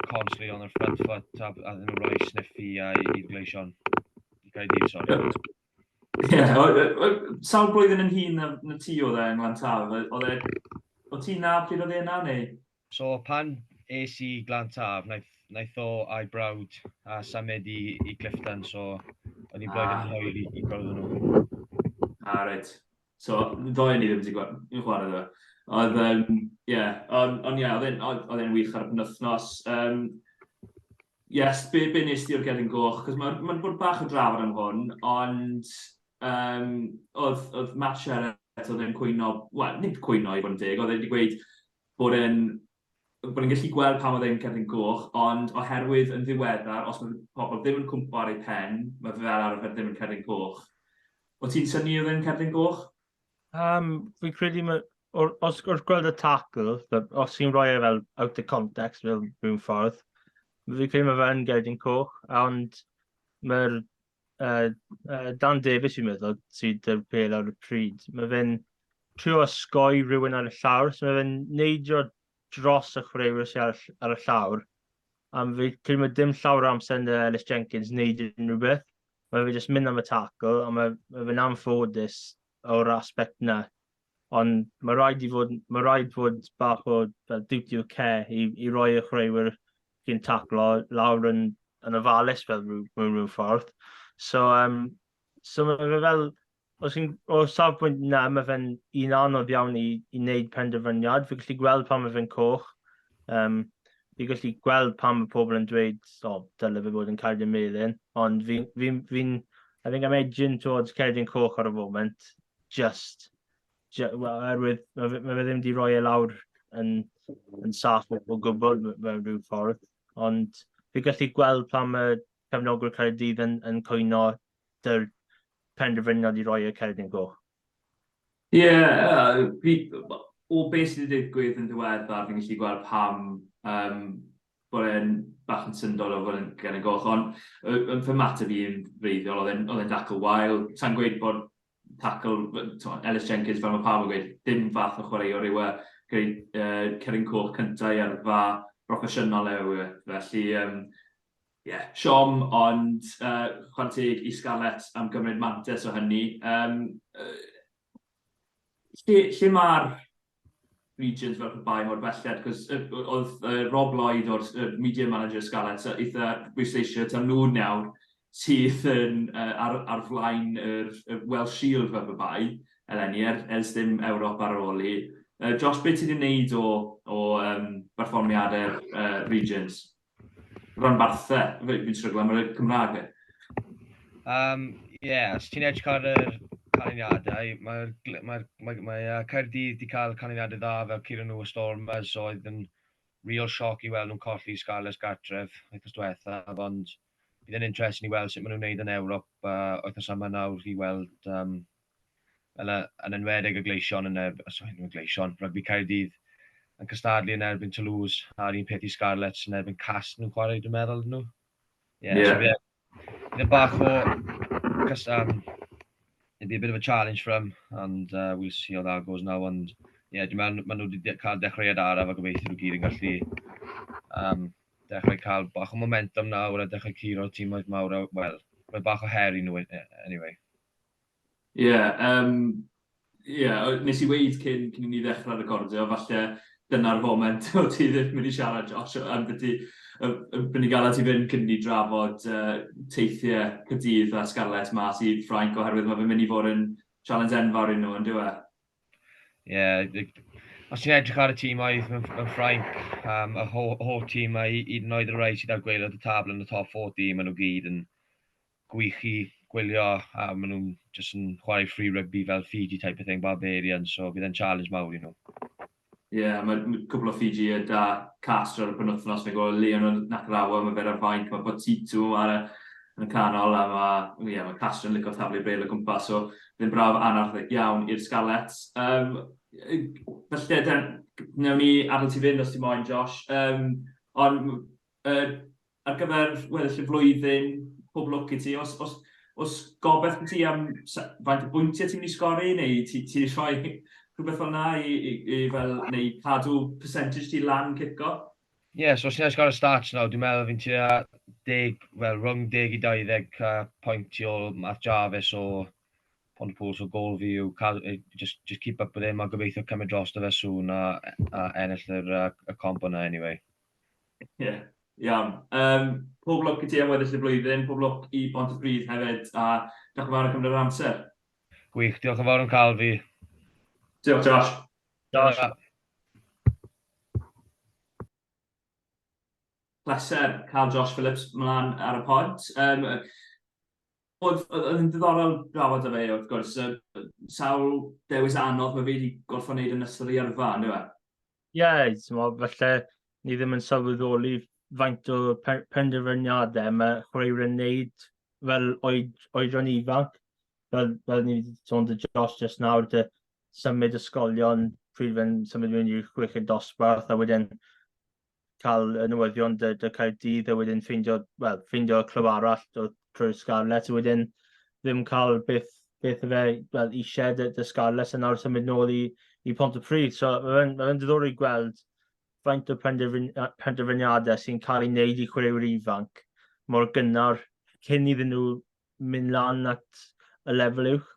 constantly on the front foot, a ddyn nhw roi sniffi i'r Gleision. I Caerdydd, sorry. Ie, yeah, sawl blwyddyn yn hŷn na ti oedd e yng Nglan-taf? Oedd ti na pryd oedd e yna, neu? So, pan es i Glan-taf, naeth o a'i brawd a symud i Clifton, so o'n i'n blwyddyn yn hwyr i gwrdd nhw. Ah, reit. So, ddoe ni ddim wedi gweld chwarae ddo. Oedd, ie, ond ie, oedd e'n wych ar y penwythnos. Yes, be nes ti o'r gerdyn goch? Cos mae'n ma bod bach o drafod am hwn, ond oedd Matt Sherratt oedd e'n cwyno, wel, nid cwyno i fod yn deg, oedd e wedi gweud bod e'n gallu gweld pam oedd e'n cerdyn goch, ond oherwydd yn ddiweddar, os mae pobl ddim yn cwmpo ar ei pen, mae fe fel arfer ddim yn cerdyn coch. O ti'n synnu oedd e'n cerdyn goch? Fi'n credu, os wrth gweld y tackle, os ti'n rhoi e fel out of context fel mewn ffordd, fi'n credu mae fe'n gerdyn coch, ond mae'r Dan Davies fi'n meddwl sydd 'da'r pêl ar y pryd, mae fe'n trio osgoi rhywun ar y llawr, so mae fe'n neidio dros y chwaraewyr sydd ar y llawr, a fi credu mae dim llawer o amser yn Ellis Jenkins wneud unrhyw beth. Mae fe jyst mynd am y tackle, a mae fe'n anffodus o'r aspect na. Ond mae rhaid fod bach o fel duty of care i roi y chwaraewyr chi'n taclo lawr yn ofalus fel mewn rhyw ffordd. So mae fe fel, os chi'n, o safbwynt na, mae fe'n un anodd iawn i wneud penderfyniad. Fi'n gallu gweld pam mae fe'n coch. Fi'n gallu gweld pam mae pobl yn dweud, o, oh, dyle fe bod yn cerdyn melyn. Ond fi, I think I'm edging towards cerdyn coch ar y foment. Just, well, oherwydd mae fe ddim wedi rhoi e lawr yn saff o gwbl mewn rhyw ffordd. Ond fi'n gallu gweld pam mae cefnogwyr Caerdydd yn cwyno dy'r penderfyniad i roi y cerdyn goch. Ie, yeah, fi, o beth sydd wedi digwydd yn ddiweddar, fi'n gallu gweld pam bod e'n bach yn syndod o fod yn gen y goch, ond yn fy mateb i'n wreiddiol, oedd e'n dacl wael. Sa'n gweud bod tackle, Ellis Jenkins, fel mae pawb yn gweud, dim fath o chwaraewr yw e, gyda'i ceryn coch cyntaf i yrfa broffesiynol e yw e. Felly, yeah, siom, ond chwarae teg i Scarlets am gymryd mantais o hynny. Lle mae'r regions fel pe bai mor belled, cos oedd Rob Lloyd o'r media manager Scarlets eitha bwysleisio taw nhw nawr sydd yn ar flaen yr Welsh Shield fel pe bai eleni, ers ddim Ewrop ar ôl i. Josh, beth ti wedi wneud o berfformiadau'r regions? Rhanbarthau, fi'n stryglo am y Cymraeg fi. Yeah, os ti'n edrych ar yr canlyniadau, mae'r mae, mae, mae Caerdydd wedi cael canlyniadau dda fel curo nhw y Stormers, so oedd yn real shock i weld nhw'n colli Scarlets gartref wythnos diwethaf, ond bydd yn interesting i weld sut maen nhw'n gwneud yn Ewrop wythnos yma nawr i weld fel yn enwedig y Gleision yn erbyn, sorry, ddim y Gleision, Rygbi Caerdydd yn cystadlu yn erbyn Toulouse, a'r un peth i Scarlets yn erbyn Castres nhw'n chwarae, dwi'n meddwl, nhw. Yeah, so bydd e bach o, cys, it'll be a bit of a challenge for them, and we'll see how that goes now, and yeah, dwi'n meddwl maen nhw wedi cael dechreuad araf a gobeithio nhw gyd yn gallu dechrau cael bach o momentum nawr a dechrau curo'r timoedd mawr, a, wel, mae bach o her i nhw anyway. Ie, yeah, nes i weud cyn i ni ddechrau recordio, falle dyna'r foment o ti ddim mynd i siarad, Josh, am byti, mynd i gael ti fynd cyn i ni drafod teithiau Caerdydd a Scarlets mas i Ffrainc, oherwydd mae fe'n mynd i fod yn challenge enfawr i nhw, yn dyw e? Ie, yeah, os ti'n edrych ar y tîmoedd mewn Ffrainc, y holl tîmau, hyd yn oed y rhai sydd ar gwaelod y tabl yn y top 14, maen nhw gyd yn gwych i gwylio a maen nhw'n just yn chwarae free rugby fel Fiji type of thing, Barbarians, so bydd e'n challenge mawr i nhw. Ie, yeah, mae cwpl o Fiji da Castres ar y penwythnos, fi'n gweld Leon Nakarawa, mae fe ar fainc, mae Botitu ar y, yn y canol, a mae, yeah, mae Castres yn licio taflu bêl o gwmpas, so bydd yn braf anarth iawn i'r Scarlets. Felly, newn ni adael ti fynd os ti moyn, Josh. Ond ar gyfer weddill y flwyddyn, pob lwc i ti. Os gobeith i ti am faint o bwyntiau ti'n mynd i sgori, neu ti'n ti rhoi rhywbeth fel yna i fel, neu cadw percentage ti lan cico? Ie, yeah, so os ti'n edrych ar y stats nawr, dwi'n meddwl fi'n tua 10, wel, rhwng 10 i 20 pwynt tu ôl Matt Jarvis o Pontypool, so goal fi yw cael, just keep up with him a gobeithio cymryd drosto fe soon a ennill y comp yna anyway. Ie, yeah, iawn. Pob lwc i ti am weddill y flwyddyn, pob lwc i Bontypridd hefyd, a diolch yn fawr am cymryd yr amser. Gwych, diolch yn fawr am cael fi. Diolch, Josh. Josh. Pleser cael Josh Phillips mlaen ar y pod. Oedd yn ddiddorol drafod â fe, wrth gwrs. Sawl dewis anodd mae fe wedi gorfod wneud yn ystod ei yrfa, on'd yw e? Ie, yeah, falle ni ddim yn sylweddoli faint o penderfyniadau mae chwaraewyr yn neud fel oedran ifanc. Fel ni wedi sôn 'da Josh just nawr, dy symud ysgolion pryd fe'n symud mewn i'r chweched dosbarth a wedyn cael y newyddion dy Caerdydd a wedyn ffeindio, wel, ffeindio clwb arall trwy'r Scarlets a wedyn ddim cael beth y fe, wel, eisiau dy Scarlets a nawr symud nôl i Pontypridd. So mae fe'n diddorol i gweld faint o penderfyniadau sy'n cael ei wneud i chwaraewyr ifanc mor gynnar cyn iddyn nhw mynd lan at y lefel uwch.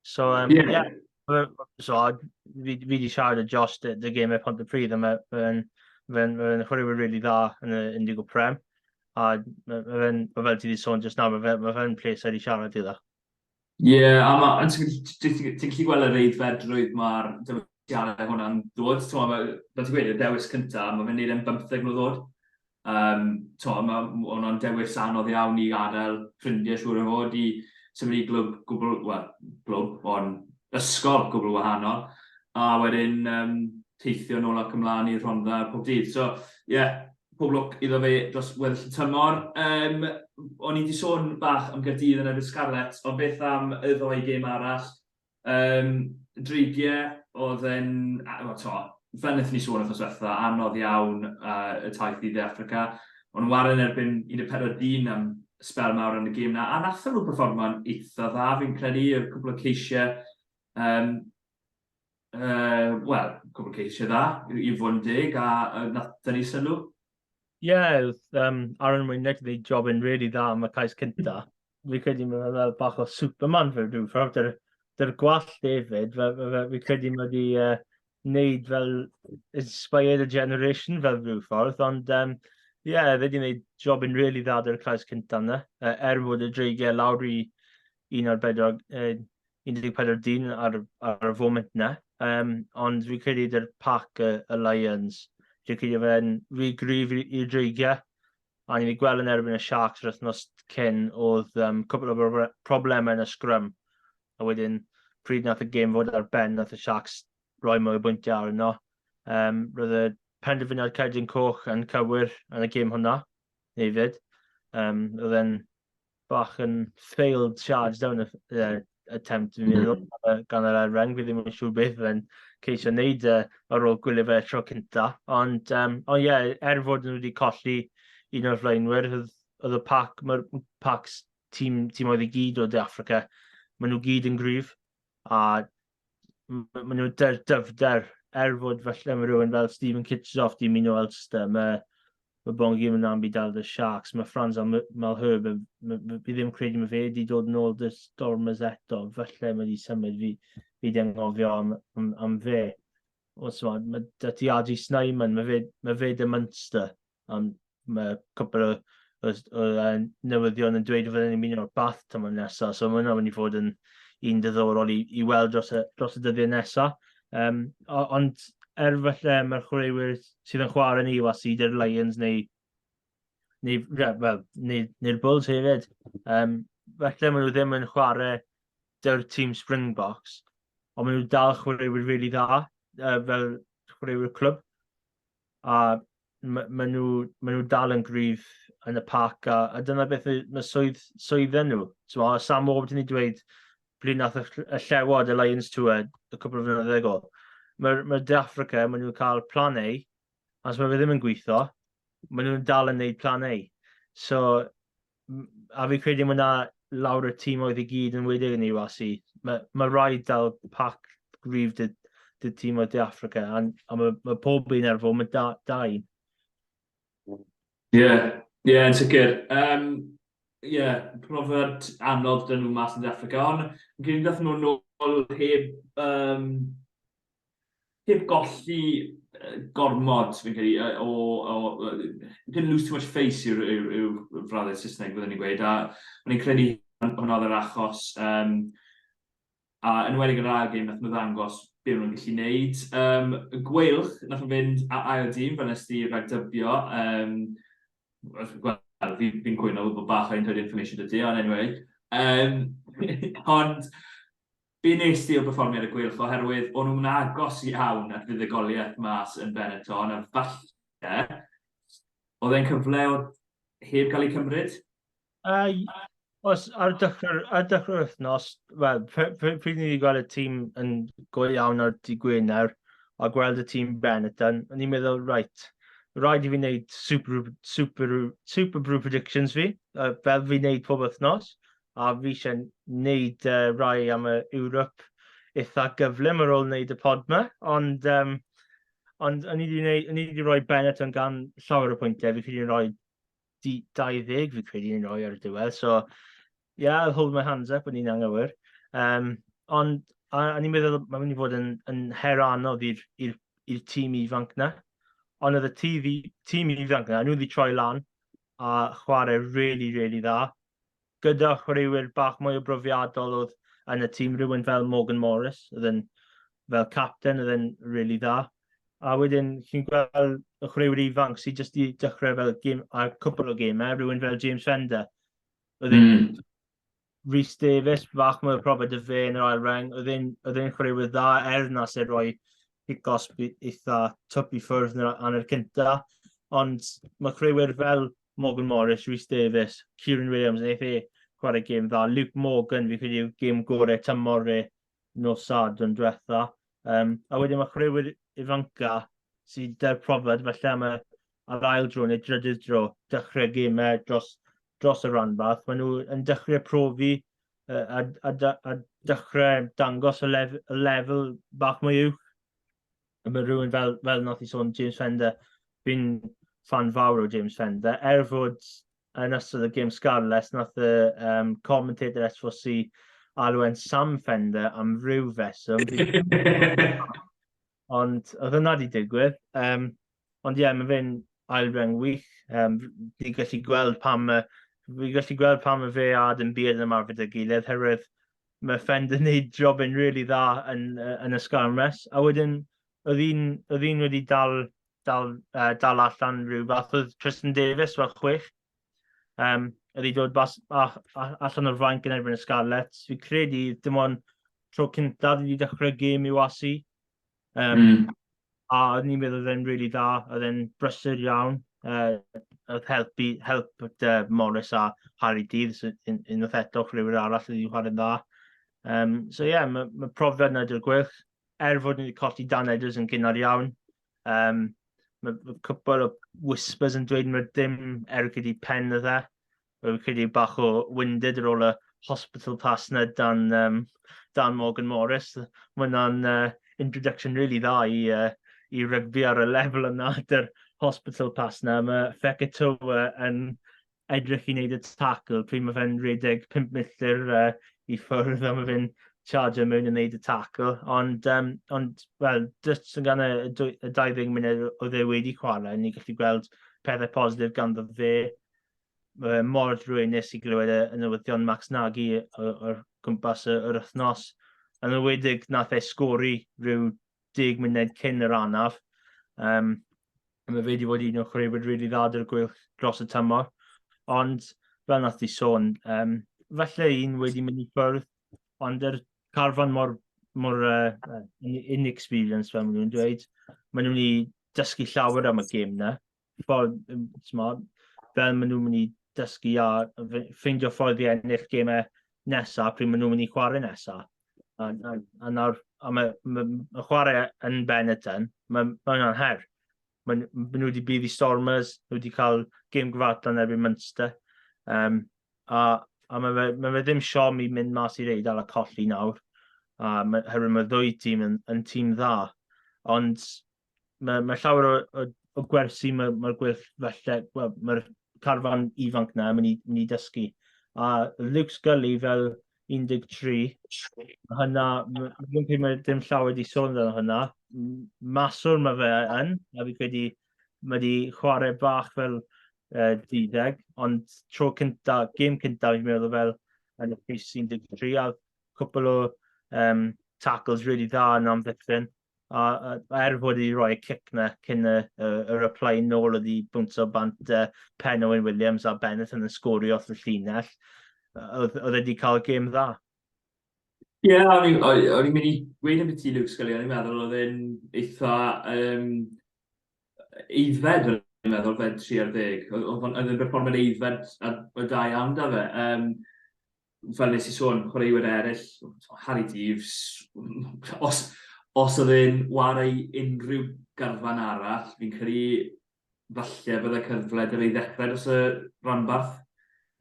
So, yeah. So, fi wedi siarad â Josh dy gemau Pontypridd a mae fe'n ma ma chwaraewyr really dda yn y Indigo Prem. A mae fe'n, ma fel ti wedi sôn just nawr, mae fe'n pleser i siarad iddo. Ie, yeah, a ma, ti'n gallu gweld yr aeddfedrwydd mae'r dewisiadau hwnna'n dod. T'mo, fel ti'n gweud, y dewis cyntaf, mae fe'n neud e'n 15 mlwydd oed. T'mo, mae hwnna'n dewis anodd iawn i adael ffrindiau siŵr o fod i symud i glwb gwbl, wel, glwb, ond ysgol gwbl wahanol. A wedyn teithio nôl ac ymlaen i'r Rhondda pob dydd. So, ie, yeah, pob lwc iddo fe dros weddill y tymor. O'n i wedi sôn bach am Gaerdydd yn erbyn Scarlets, ond beth am y ddou gêm arall? Dreigiau, oedd yn, wel, to, fel wnaethon ni sôn wythnos diwetha, anodd iawn y taith i Dde Affrica. O'n nhw'n ware yn erbyn 14 dyn am sbel mawr yn y gêm na, a nathon nhw perfformo'n eitha dda, fi'n credu, y cwpl o ceisiau, um, wel, cwpl o ceisiau dda, i fod yn deg, a nath dynnu sylw. Ie, yeah, Aaron Winnick wedi job yn really dda am y cais cynta. Fi credu mae fel bach o Superman fel rhyw ffordd. Dy'r dyr gwallt hefyd, fi credu mae wedi wneud fel inspired a generation fel rhyw ffordd, ond um, yeah, fe wedi wneud job yn really dda dy'r cais cynta yna, er fod y dreigiau lawr i un o'r bedwar, 14 dyn ar, ar y foment na. Ond fi'n credu dy'r pac y, y Lions, fi'n credu fe'n rhy gryf i'r dreigiau. A ni wedi gweld yn erbyn y Sharks yr wythnos cyn, oedd cwpl o problemau yn y scrum. A wedyn, pryd nath y gêm fod ar ben, nath y Sharks roi mwy o bwyntiau arno. Roedd y penderfyniad cerdyn coch yn cywir yn y gêm hwnna, hefyd. Roedd e'n bach yn failed charge down attempt, fi'n meddwl, gan yr Elren. Fi ddim yn siŵr beth fe'n ceisio wneud ar ôl gwylio fe tro cynta. Ond, ond ie, yeah, er fod nhw wedi colli un o'r flaenwyr, oedd y pac, mae'r pacs tîm, tîm oedd i gyd o De Affrica, maen nhw gyd yn gryf, a maen nhw dyfder, er fod falle mae rhywun fel Steven Kitshoff di ymuno Ulster, mae Mae Bongi Mbonambi dal 'da Sharks, mae Frans Malherbe, fi ddim credu mae fe wedi dod yn ôl 'da Stormers eto, falle mae wedi symud fi, fi wedi anghofio am, am, am fe. Os ma, mae 'da ti RG Snyman, mae fe, mae fe 'da Munster, ond mae cwpl o, o, o, o newyddion yn dweud fydden ni'n mynd o'r Bath tymor nesaf, so mae hwnna'n mynd i fod yn un diddorol i, i weld dros y, dros y dyddiau nesaf. Ond er falle mae'r chwaraewyr sydd yn chwarae yn UAC, dy'r Lions neu, neu, yeah, well, neu, neu'r Bulls hefyd, falle maen nhw ddim yn chwarae dy'r tîm Springboks, ond maen nhw dal chwaraewyr really dda, fel chwaraewyr clwb. A maen nhw, ma nhw dal yn gryf yn y parc, a dyna beth mae swydd, swyddau nhw. So, Sam Warburton wedi dweud pryd nath y, y Llewod, y Lions Tour, y cwpl o flynyddoedd ago. Mae'r mae De Africa, maen nhw'n cael plan A, a os mae fe ddim yn gweithio, maen nhw'n dal yn neud plan A. So, a fi credu mae yna lawr y tîm oedd i gyd yn wedig yn URC. Mae, mae rhaid dal pac gryf dy, dy tîm o De Africa, a, a mae, mae pob un ar fod, mae da, da un. Ie, yeah, ie, yeah, yn sicr. Ie, yeah, profiad anodd dyn nhw mas yn De Africa, ond yn credu dath nhw nôl heb, heb golli gormod, fi'n credu, o, o, didn't lose too much face yw'r yw, yw frawddeg Saesneg, byddwn ni'n gweud, a o'n i'n credu hwnna oedd yr achos, a yn enwedig yn yr ail gêm, nath nhw ddangos be maen nhw'n gallu gwneud. Y Gweilch, nath nhw fynd a ail dîm, fel nes di ragdybio. Wel, fi'n fi cwyno bod bach o inside information 'da ti, ond anyway. Ond be nes di o berfformiad y Gweilch, oherwydd o'n nhw'n agos iawn at fuddugoliaeth mas yn Benetton, a falle oedd e'n cyfle oedd heb gael ei cymryd? Os ar dechrau'r ar dechrau'r wythnos, wel, pryd ni wedi gweld y tîm yn go iawn ar dydd Gwener a gweld y tîm Benetton, o'n i'n meddwl, right, rhaid i fi wneud super, super, super brew predictions fi, fel fi'n wneud pob wythnos, a fi eisiau wneud rai am y Europe eitha gyflym ar ôl wneud y pod yma, ond, ond o'n i wedi wneud, o'n i wedi rhoi Benetton gan llawer o pwyntiau, fi credu rhoi 20 fi credu ni'n rhoi ar y diwedd, so yeah, I'll hold my hands up, o'n i'n anghywir. Ond a, a ni'n meddwl mae'n mynd i fod yn, yn her anodd i'r tîm ifanc na. Ond oedd y tîm ifanc na, nhw wedi troi lan a chwarae really, really dda. Gyda chwaraewyr bach mwy o brofiadol oedd yn y tîm, rhywun fel Morgan Morris, oedd yn fel captain, oedd yn really dda. A wedyn, chi'n gweld y chwaraewyr ifanc sydd jyst i dechrau fel gêm, a cwpl o gemau, rhywun fel James Fender. Oedd e'n Rhys Davies, bach mwy o profiad y fe yn yr ail reng, oedd e'n chwaraewyr dda, er na sy'n rhoi cic-osb eitha twp i ffwrdd yn yr hanner cynta. Ond mae chwaraewyr fel Morgan Morris, Rhys Davies, Kieran Williams, wnaeth e chwarae gêm dda. Luke Morgan, fi credu yw gêm gorau tymor e. nos Sadwrn diwetha. Um, a wedyn mae chwaraewyr ifanca sydd 'da'r profiad falle am y ar ail dro neu drydydd dro dechrau gemau dros, dros y rhanbarth. Maen nhw yn dechrau profi a, a, a dechrau dangos y, lef, y lefel bach mwy uwch. A mae rhywun fel, fel nath i sôn, James Fender, fi'n fan fawr o James Fender, er fod yn ystod y gêm Scarlets, nath y um, commentator S4C alw e'n Sam Fender am ryw feswm. Ond oedd hynna wedi digwydd. Um, ond ie, yeah, mae fe'n ail reng wych. Um, fi gallu gweld pam y, fi gallu gweld pam y fe a Adam Beard yn ymarfer gyda'i gilydd, herwydd mae Fender yn gwneud job yn really dda yn, yn y sgarmes. A wedyn, oedd un, oedd un wedi dal, dal, uh, dal allan rhyw fath, oedd Tristan Davis fel chwech. Um, oedd hi dod bas, a, a, allan o'r fainc yn erbyn y Scarlets. Fi credu dim ond tro cyntaf wedi dechrau gêm i wasi. Um, mm. A oedd ni'n meddwl oedd e'n really dda, oedd e'n brysur iawn. Uh, oedd helpu, help dy Morris a Harry Dydd, so un, unwaith eto chwaraewyr arall oedd wedi chwarae'n dda. Um, so ie, yeah, mae ma profiad yna dy'r gwych. Er fod ni wedi colli Dan Edwards yn gynnar iawn, um, mae ma cwpl o whispers yn dweud mae dim ergyd i pen oedd e. Mae'n credu bach o winded ar ôl y hospital pass na dan, um, dan Morgan Morris. Mae hwnna'n uh, introduction really dda i, uh, i rygbi ar y lefel yna, dy'r hospital pass na. Mae Fekitoa yn edrych i wneud y tackle pryd mae fe'n rhedeg 5 milltir uh, i ffwrdd a mae fe'n charger mewn i wneud y tackle. Ond, um, ond wel, just yn gan y, y 20 munud oedd e wedi chwarae, ni'n gallu gweld pethau positif ganddo fe. Mae fe mor druenus i glywed y, y newyddion Max Nagy o'r gwmpas yr, yr wythnos. Yn enwedig nath e sgori rhyw 10 munud cyn yr anaf. Um, mae fe wedi bod un o'r chwaraewyr rili really dda dy'r gweilch dros y tymor. Ond, fel nath di sôn, um, falle un wedi mynd i ffwrdd, ond yr carfan mor, mor uh, inexperienced fel maen nhw'n dweud, maen nhw'n i dysgu llawer am y gêm na. Ffordd, t'mod, fel maen nhw'n mynd i dysgu a ffeindio ffordd i ennill gemau nesaf pryd maen nhw'n mynd i chwarae nesaf. A, a, a nawr, a mae, mae, mae chwarae yn Benetton, mae, mae hwnna'n her. Mae, mae nhw wedi bydd i Stormers, nhw wedi cael gêm gyfartal yn erbyn Munster. Um, a a mae fe, mae fe ddim siom i mynd mas i'r Eidal a colli nawr. A mae, herwydd mae ddwy tîm yn, yn tîm dda. Ond mae, mae llawer o, o, o gwersi mae'r mae gwyll falle, wel, mae'r carfan ifanc na yn mynd i, mynd i dysgu. A Luke Scully fel 13, mae hynna, fi'n credu mae dim llawer wedi sôn amdano hynna. Maswr mae fe yn, a fi'n credu mae wedi chwarae bach fel uh, deuddeg, ond tro cynta, gêm cynta fi'n meddwl fel yn y pris 13, a cwpl o um, tackles really dda yn amddiffyn. A, a er fod wedi rhoi y cic na cyn y, y, y reply nôl oedd i bwntio bant uh, pen Owen Williams a Bennett yn sgorio off y llinell, oedd, oedd wedi cael gêm dda. Ie, yeah, o'n i'n mynd i gweud am beth i Luke Scully, o'n i'n meddwl oedd e'n eitha um, aeddfed, o'n i'n meddwl, fed 3 ar 10. Oedd e'n berfformiad aeddfed a, a da iawn da fe. Um, fel nes i sôn, chwaraewyr eraill, Harry Deaves, os, os oedd e'n wario unrhyw garfan arall, fi'n credu falle bydde cyfle 'da fe i ddechrau dros y rhanbarth,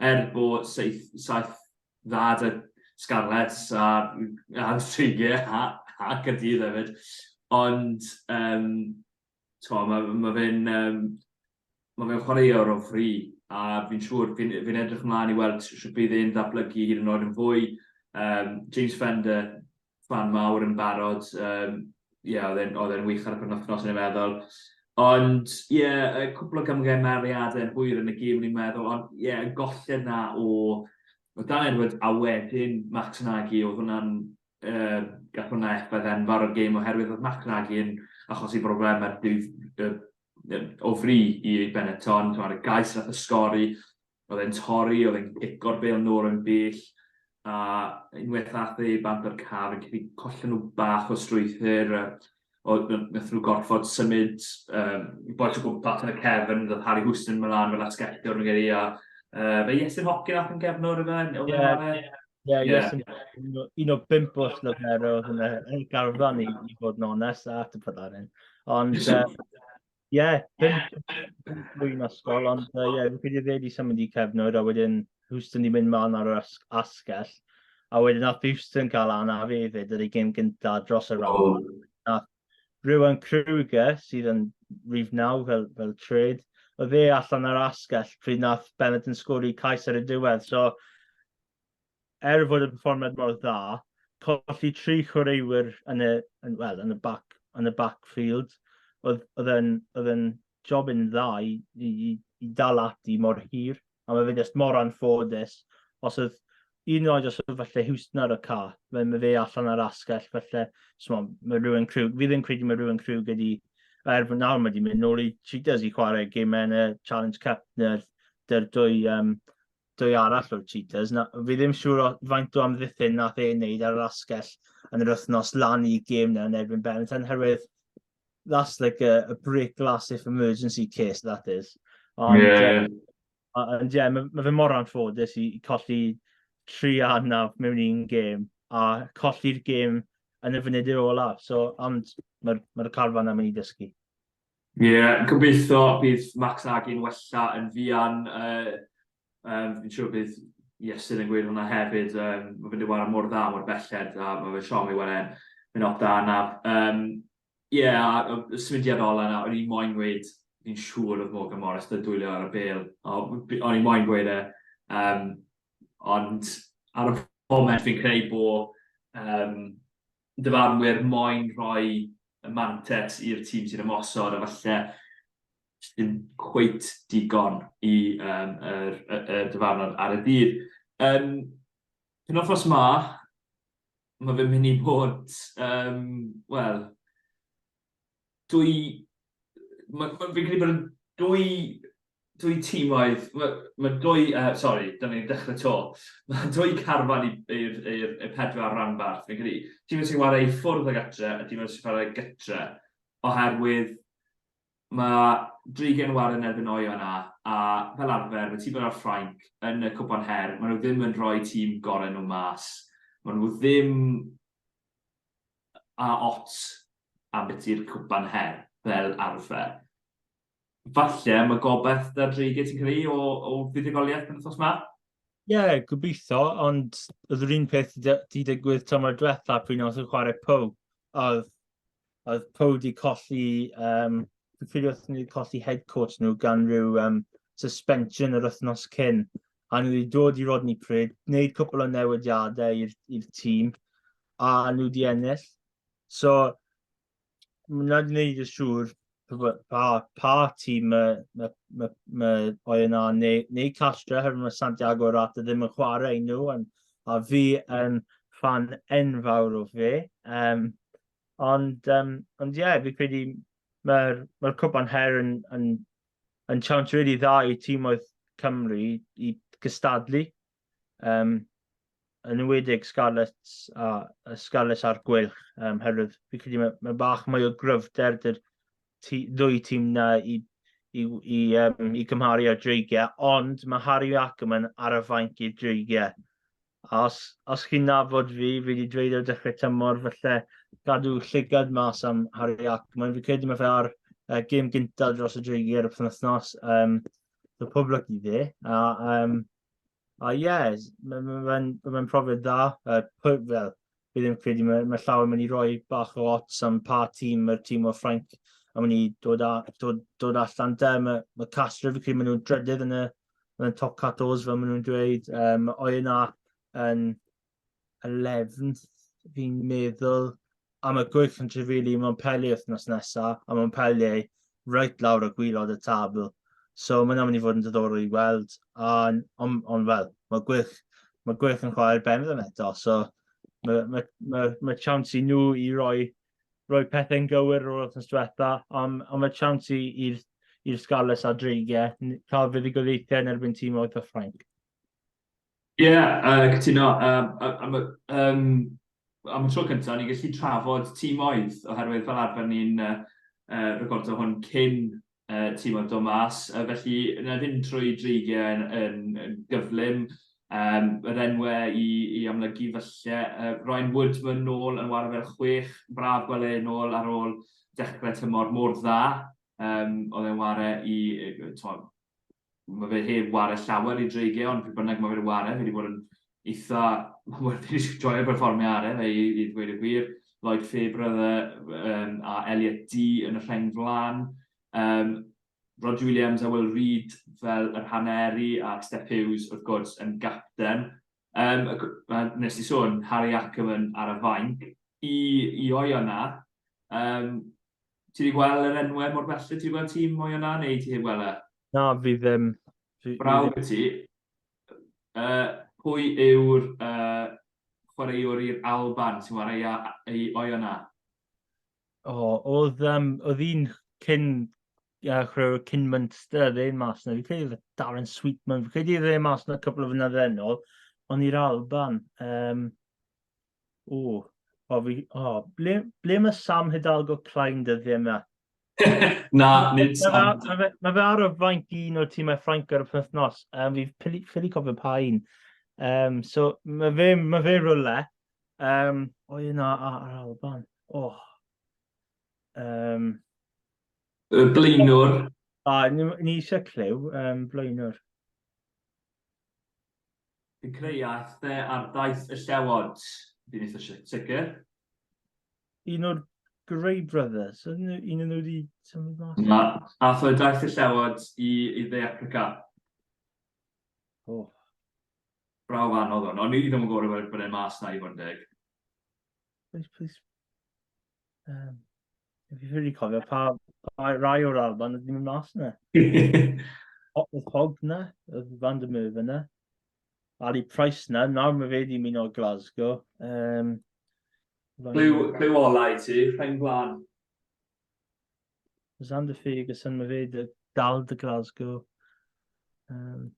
er bod saith, saith dda 'da Scarlets a, a Treigiau a, a Caerdydd hefyd. Ond um, mae ma fe'n um, ma fe'n chwaraewr o fri, a fi'n siŵr, fi'n fi edrych ymlaen i weld sut bydd e'n ddatblygu hyd yn oed yn fwy. Um, James Fender, fan mawr yn barod, um, yeah, oedd e'n wych ar y penwythnos yn ei meddwl. Ond, ie, yeah, y cwpl o gamgymeriadau yn hwyr yn y gêm, ni'n meddwl, ond ie, yeah, y golled na o, o Dan Edwards a wedyn Max Nagy, oedd hwnna'n uh, gath hwnna effaith enfawr o'r gêm oherwydd oedd Max Nagy yn achosi broblemau o fri i Benetton, mae'r gais nath y sgori, oedd e'n torri, oedd e'n cico'r bêl nôl yn bell, a unwaith ath e bant o'r car, yn credu collen nhw bach o strwythur, a nath nhw gorfod symud um, bois o gwmpas yn y cefn, ddodd Harry Houston mlaen fel asgellwr yn credu, a uh, fe Iestyn Hopkin ath yn gefnwr yma? Ie, Ie, yeah, yes, un o bump o'r llyfrau oedd yn y garfan i, i fod yn onest, a to put that in. Ond, ie, yeah, bump blwyddyn ysgol, ond ie, yeah, fi'n credu fe wedi symud i cefnwr, a wedyn Houston di mynd man ar yr asgell, a wedyn nath Houston cael anaf hefyd ar ei gêm gyntaf dros y round. Oh. Nath Ruan Kruger, sydd yn rhif 9 fel, fel trade, oedd e allan ar asgell pryd nath Benetton sgori cais ar y diwedd. So, er fod y perfformiad mor dda, colli tri chwaraewyr yn y, yn, well, yn y, back, yn y backfield, oedd, oedd yn, oedd yn job yn dda i, i, i dal ati mor hir. A mae fe jyst mor anffodus. Os oedd un oed os oedd falle Houston ar y ca, mae, mae fe allan ar asgell, falle, so, mae rhywun Krug, fi ddim credu mae rhywun Krug ydi, er fod nawr mae wedi mynd nôl i Cheetahs i chwarae gemau yn y Challenge Cup, neu'r dwy, um, dwy arall o'r Cheetahs. Na, fi ddim siŵr o faint o amddiffyn nath e wneud ar yr asgell yn yr wythnos lan i gêm na yn erbyn Benetton, herwydd that's like a, a break glass if emergency case, that is. Ond, yeah. Ond ie, yeah, mae, ma fe mor anffodus i, i colli tri anaf mewn un gêm a colli'r gêm yn y funudau olaf. So, ond mae'r mae carfan am mynd i dysgu. Ie, yeah, gobeithio bydd Max Agi'n wella yn fuan. Uh, um, fi'n siŵr bydd Iestyn yn gweud hwnna hefyd. Um, mae fe'n dewara mor dda, mor belled, a mae fe siom i weld e'n mynd off da anaf. Um, Ie, yeah, a y symudiad ola yna, o'n i moyn gweud, fi'n siŵr oedd Morgan Morris 'da dwylo ar y bêl. O'n i moyn gweud e. Um, ond ar y foment fi'n credu bod um, dyfarnwyr moyn rhoi y mantes i'r tîm sy'n ymosod a falle ddim cweit digon i um, yr, y, y dyfarnwr ar y dydd. Um, penwythnos ma, mae fe'n mynd i bod, um, wel, dwy... Ma, ma, fi'n credu bod yn dwy, dwy tîmoedd, mae ma dwy, uh, sorry, dyna ni'n dechrau to. Mae dwy carfan i'r i'r pedwar ranbarth, fi'n credu. Tîm sy'n chwarae i ffwrdd o gatre a tîm sy'n chwarae gytre, oherwydd Mae Dreigiau'n ware yn erbyn Oyonnax a fel arfer mae tîm ar Ffrainc yn y Cwpan Her, maen nhw ddim yn rhoi tîm gorau nhw mas. Maen nhw ddim a ots am beth yw'r Cwpan Her fel arfer. Falle mae gobaith 'da Dreigiau ti'n credu o, o fuddugoliaeth penwythnos 'ma? Ie, yeah, gobeithio, ond oedd yr un peth di digwydd tymor diwetha pryd nath nhw chwarae Pau. Oedd oedd Pau di colli, um, fi'n credu oedd nhw wedi colli head coach nhw gan rhyw um, suspension yr wythnos cyn. A nhw wedi dod i Rodney Parade, gwneud cwpl o newidiadau i'r tîm, a nhw wedi ennill. So, Mae'n wedi gwneud yn siŵr pa, pa tîm mae, mae, mae, mae Oyonnax neu, neu Castres, herwydd mae Santiago Arata ddim yn chwarae i nhw, an, a fi yn fan enfawr o fe. Um, ond, um, ond ie, yeah, fi credu mae'r mae cwpan her yn, yn, yn chance really dda i tîmoedd Cymru i gystadlu. Um, yn enwedig Scarlets a, a Scarlets a'r Gweilch, um, herwydd fi credu mae, mae bach mwy o gryfder dy'r ddwy tîm na i, i, i, um, i gymharu â'r Dreigiau, ond mae Harry Ackerman ar y fainc i'r Dreigiau. A os, os chi'n nabod fi, fi wedi dweud ar dechrau tymor, falle gadw llygad mas am Harry Ackerman. Fi credu mae fe ar uh, gêm gyntaf dros y Dreigiau ar y penwythnos. Um, so pob lwc i fe. A, um, A ie, yeah, mae'n ma, ma, ma, ma profiad dda. Uh, fel, fi ddim credu mae, mae llawer mynd i roi bach o ots am pa tîm mae'r tîm o Ffrainc yn mynd i dod, a, dod, dod allan de. Mae, mae Castres, fi credu maen nhw'n drydydd yn y, yn y top 14 fel maen nhw'n dweud. Um, Oyonnax yn 11th, fi'n meddwl. A mae Gweilch yn trefili Montpellier wythnos nesaf, a Montpellier reit lawr o gwylod y tabl. So mae hwnna'n mynd i fod yn diddorol i weld. Ond, on, on, wel, mae Gweilch, mae Gweilch yn chwarae'r ben ddim eto, so mae, mae, mae, mae chance i nhw i roi, roi pethau'n gywir o'r wythnos diwetha, ond, ond mae chance i'r i'r Scarlets a Dreigiau cael fuddugoliaethau yn erbyn tîm oedd y Ffrainc. Ie, yeah, uh, cytuno. Um, am, um, am y tro cyntaf, ni'n gallu trafod tîmoedd, oherwydd fel arfer ni'n uh, uh, recordo hwn cyn uh, tîmoedd dod mas. Uh, felly, yna fynd trwy dreigiau yn, yn, yn gyflym. Yr enwau i, i amlygu falle, Ryan Woodman nôl yn ware fel chwech, braf gweld e nôl ar ôl dechrau tymor mor dda. Oedd e'n ware i, t'mod, mae fe heb ware llawer i Dreigiau, ond pryd bynnag mae fe'n ware, fe wedi bod yn eitha, wel, fi wedi joio perfformio ar e, fe i, i ddweud y gwir. Lloyd Fairbrother a Elliot Dee yn y rheng flaen. Rhodri Williams a Will Reid fel yr haneri a Steff Hughes wrth gwrs yn gapten. Um, nes i sôn, Harry Ackerman ar y fainc. I, i Oyonnax, um, ti wedi gweld yr enwau mor belled? Ti wedi gweld tîm Oyonnax neu ti heb gweld e? Na, fi ddim. Fi, Braw fi ti. Pwy yw'r chwaraewr i'r Alban sy'n chwarae i, i Oyonnax? O, oedd, um, oedd un cyn uh, chwaraewr cyn Munster ddyn mas yna. Fi'n credu oedd Darren Sweetman, fi'n credu oedd e mas yna cwpl o flynyddoedd yn ôl, ond i'r Alban. Um, o, o, fi, o, ble, ble mae Sam Hidalgo Klein dyddiau yma? Na, nid Sam. Mae fe, ma fe ar y fainc un o'r tîmau Ffrainc ar y penwythnos. Um, fi'n ffili cofio pa un. Um, so, mae fe, ma fe rhywle. Um, o, un ar, ar Alban. Oh. Um, y blaenwr. A, ni, ni eisiau clyw, um, blaenwr. Fi'n creu aeth e ar daith y llewod. Fi'n eitha sicr. Un o'r Grey Brothers, un o'n nhw wedi symud mas? Na, ath o daith y llewod i, i Dde Africa. Oh. Brawf anodd hwn, ond ni ddim yn gwybod bod e'n mas na i fod yn deg. Please, please. Um, fi ffili cofio pa, pa rai o'r Alban oedd ddim yn mas na. Oedd Hogg na, oedd Van der Merwe na. Ali Price na, nawr mae fe wedi mynd o Glasgow. Um, Clyw, clyw ola i ti, rhain blaen. Zander Ferguson, mae fe dal dy Glasgow. Um,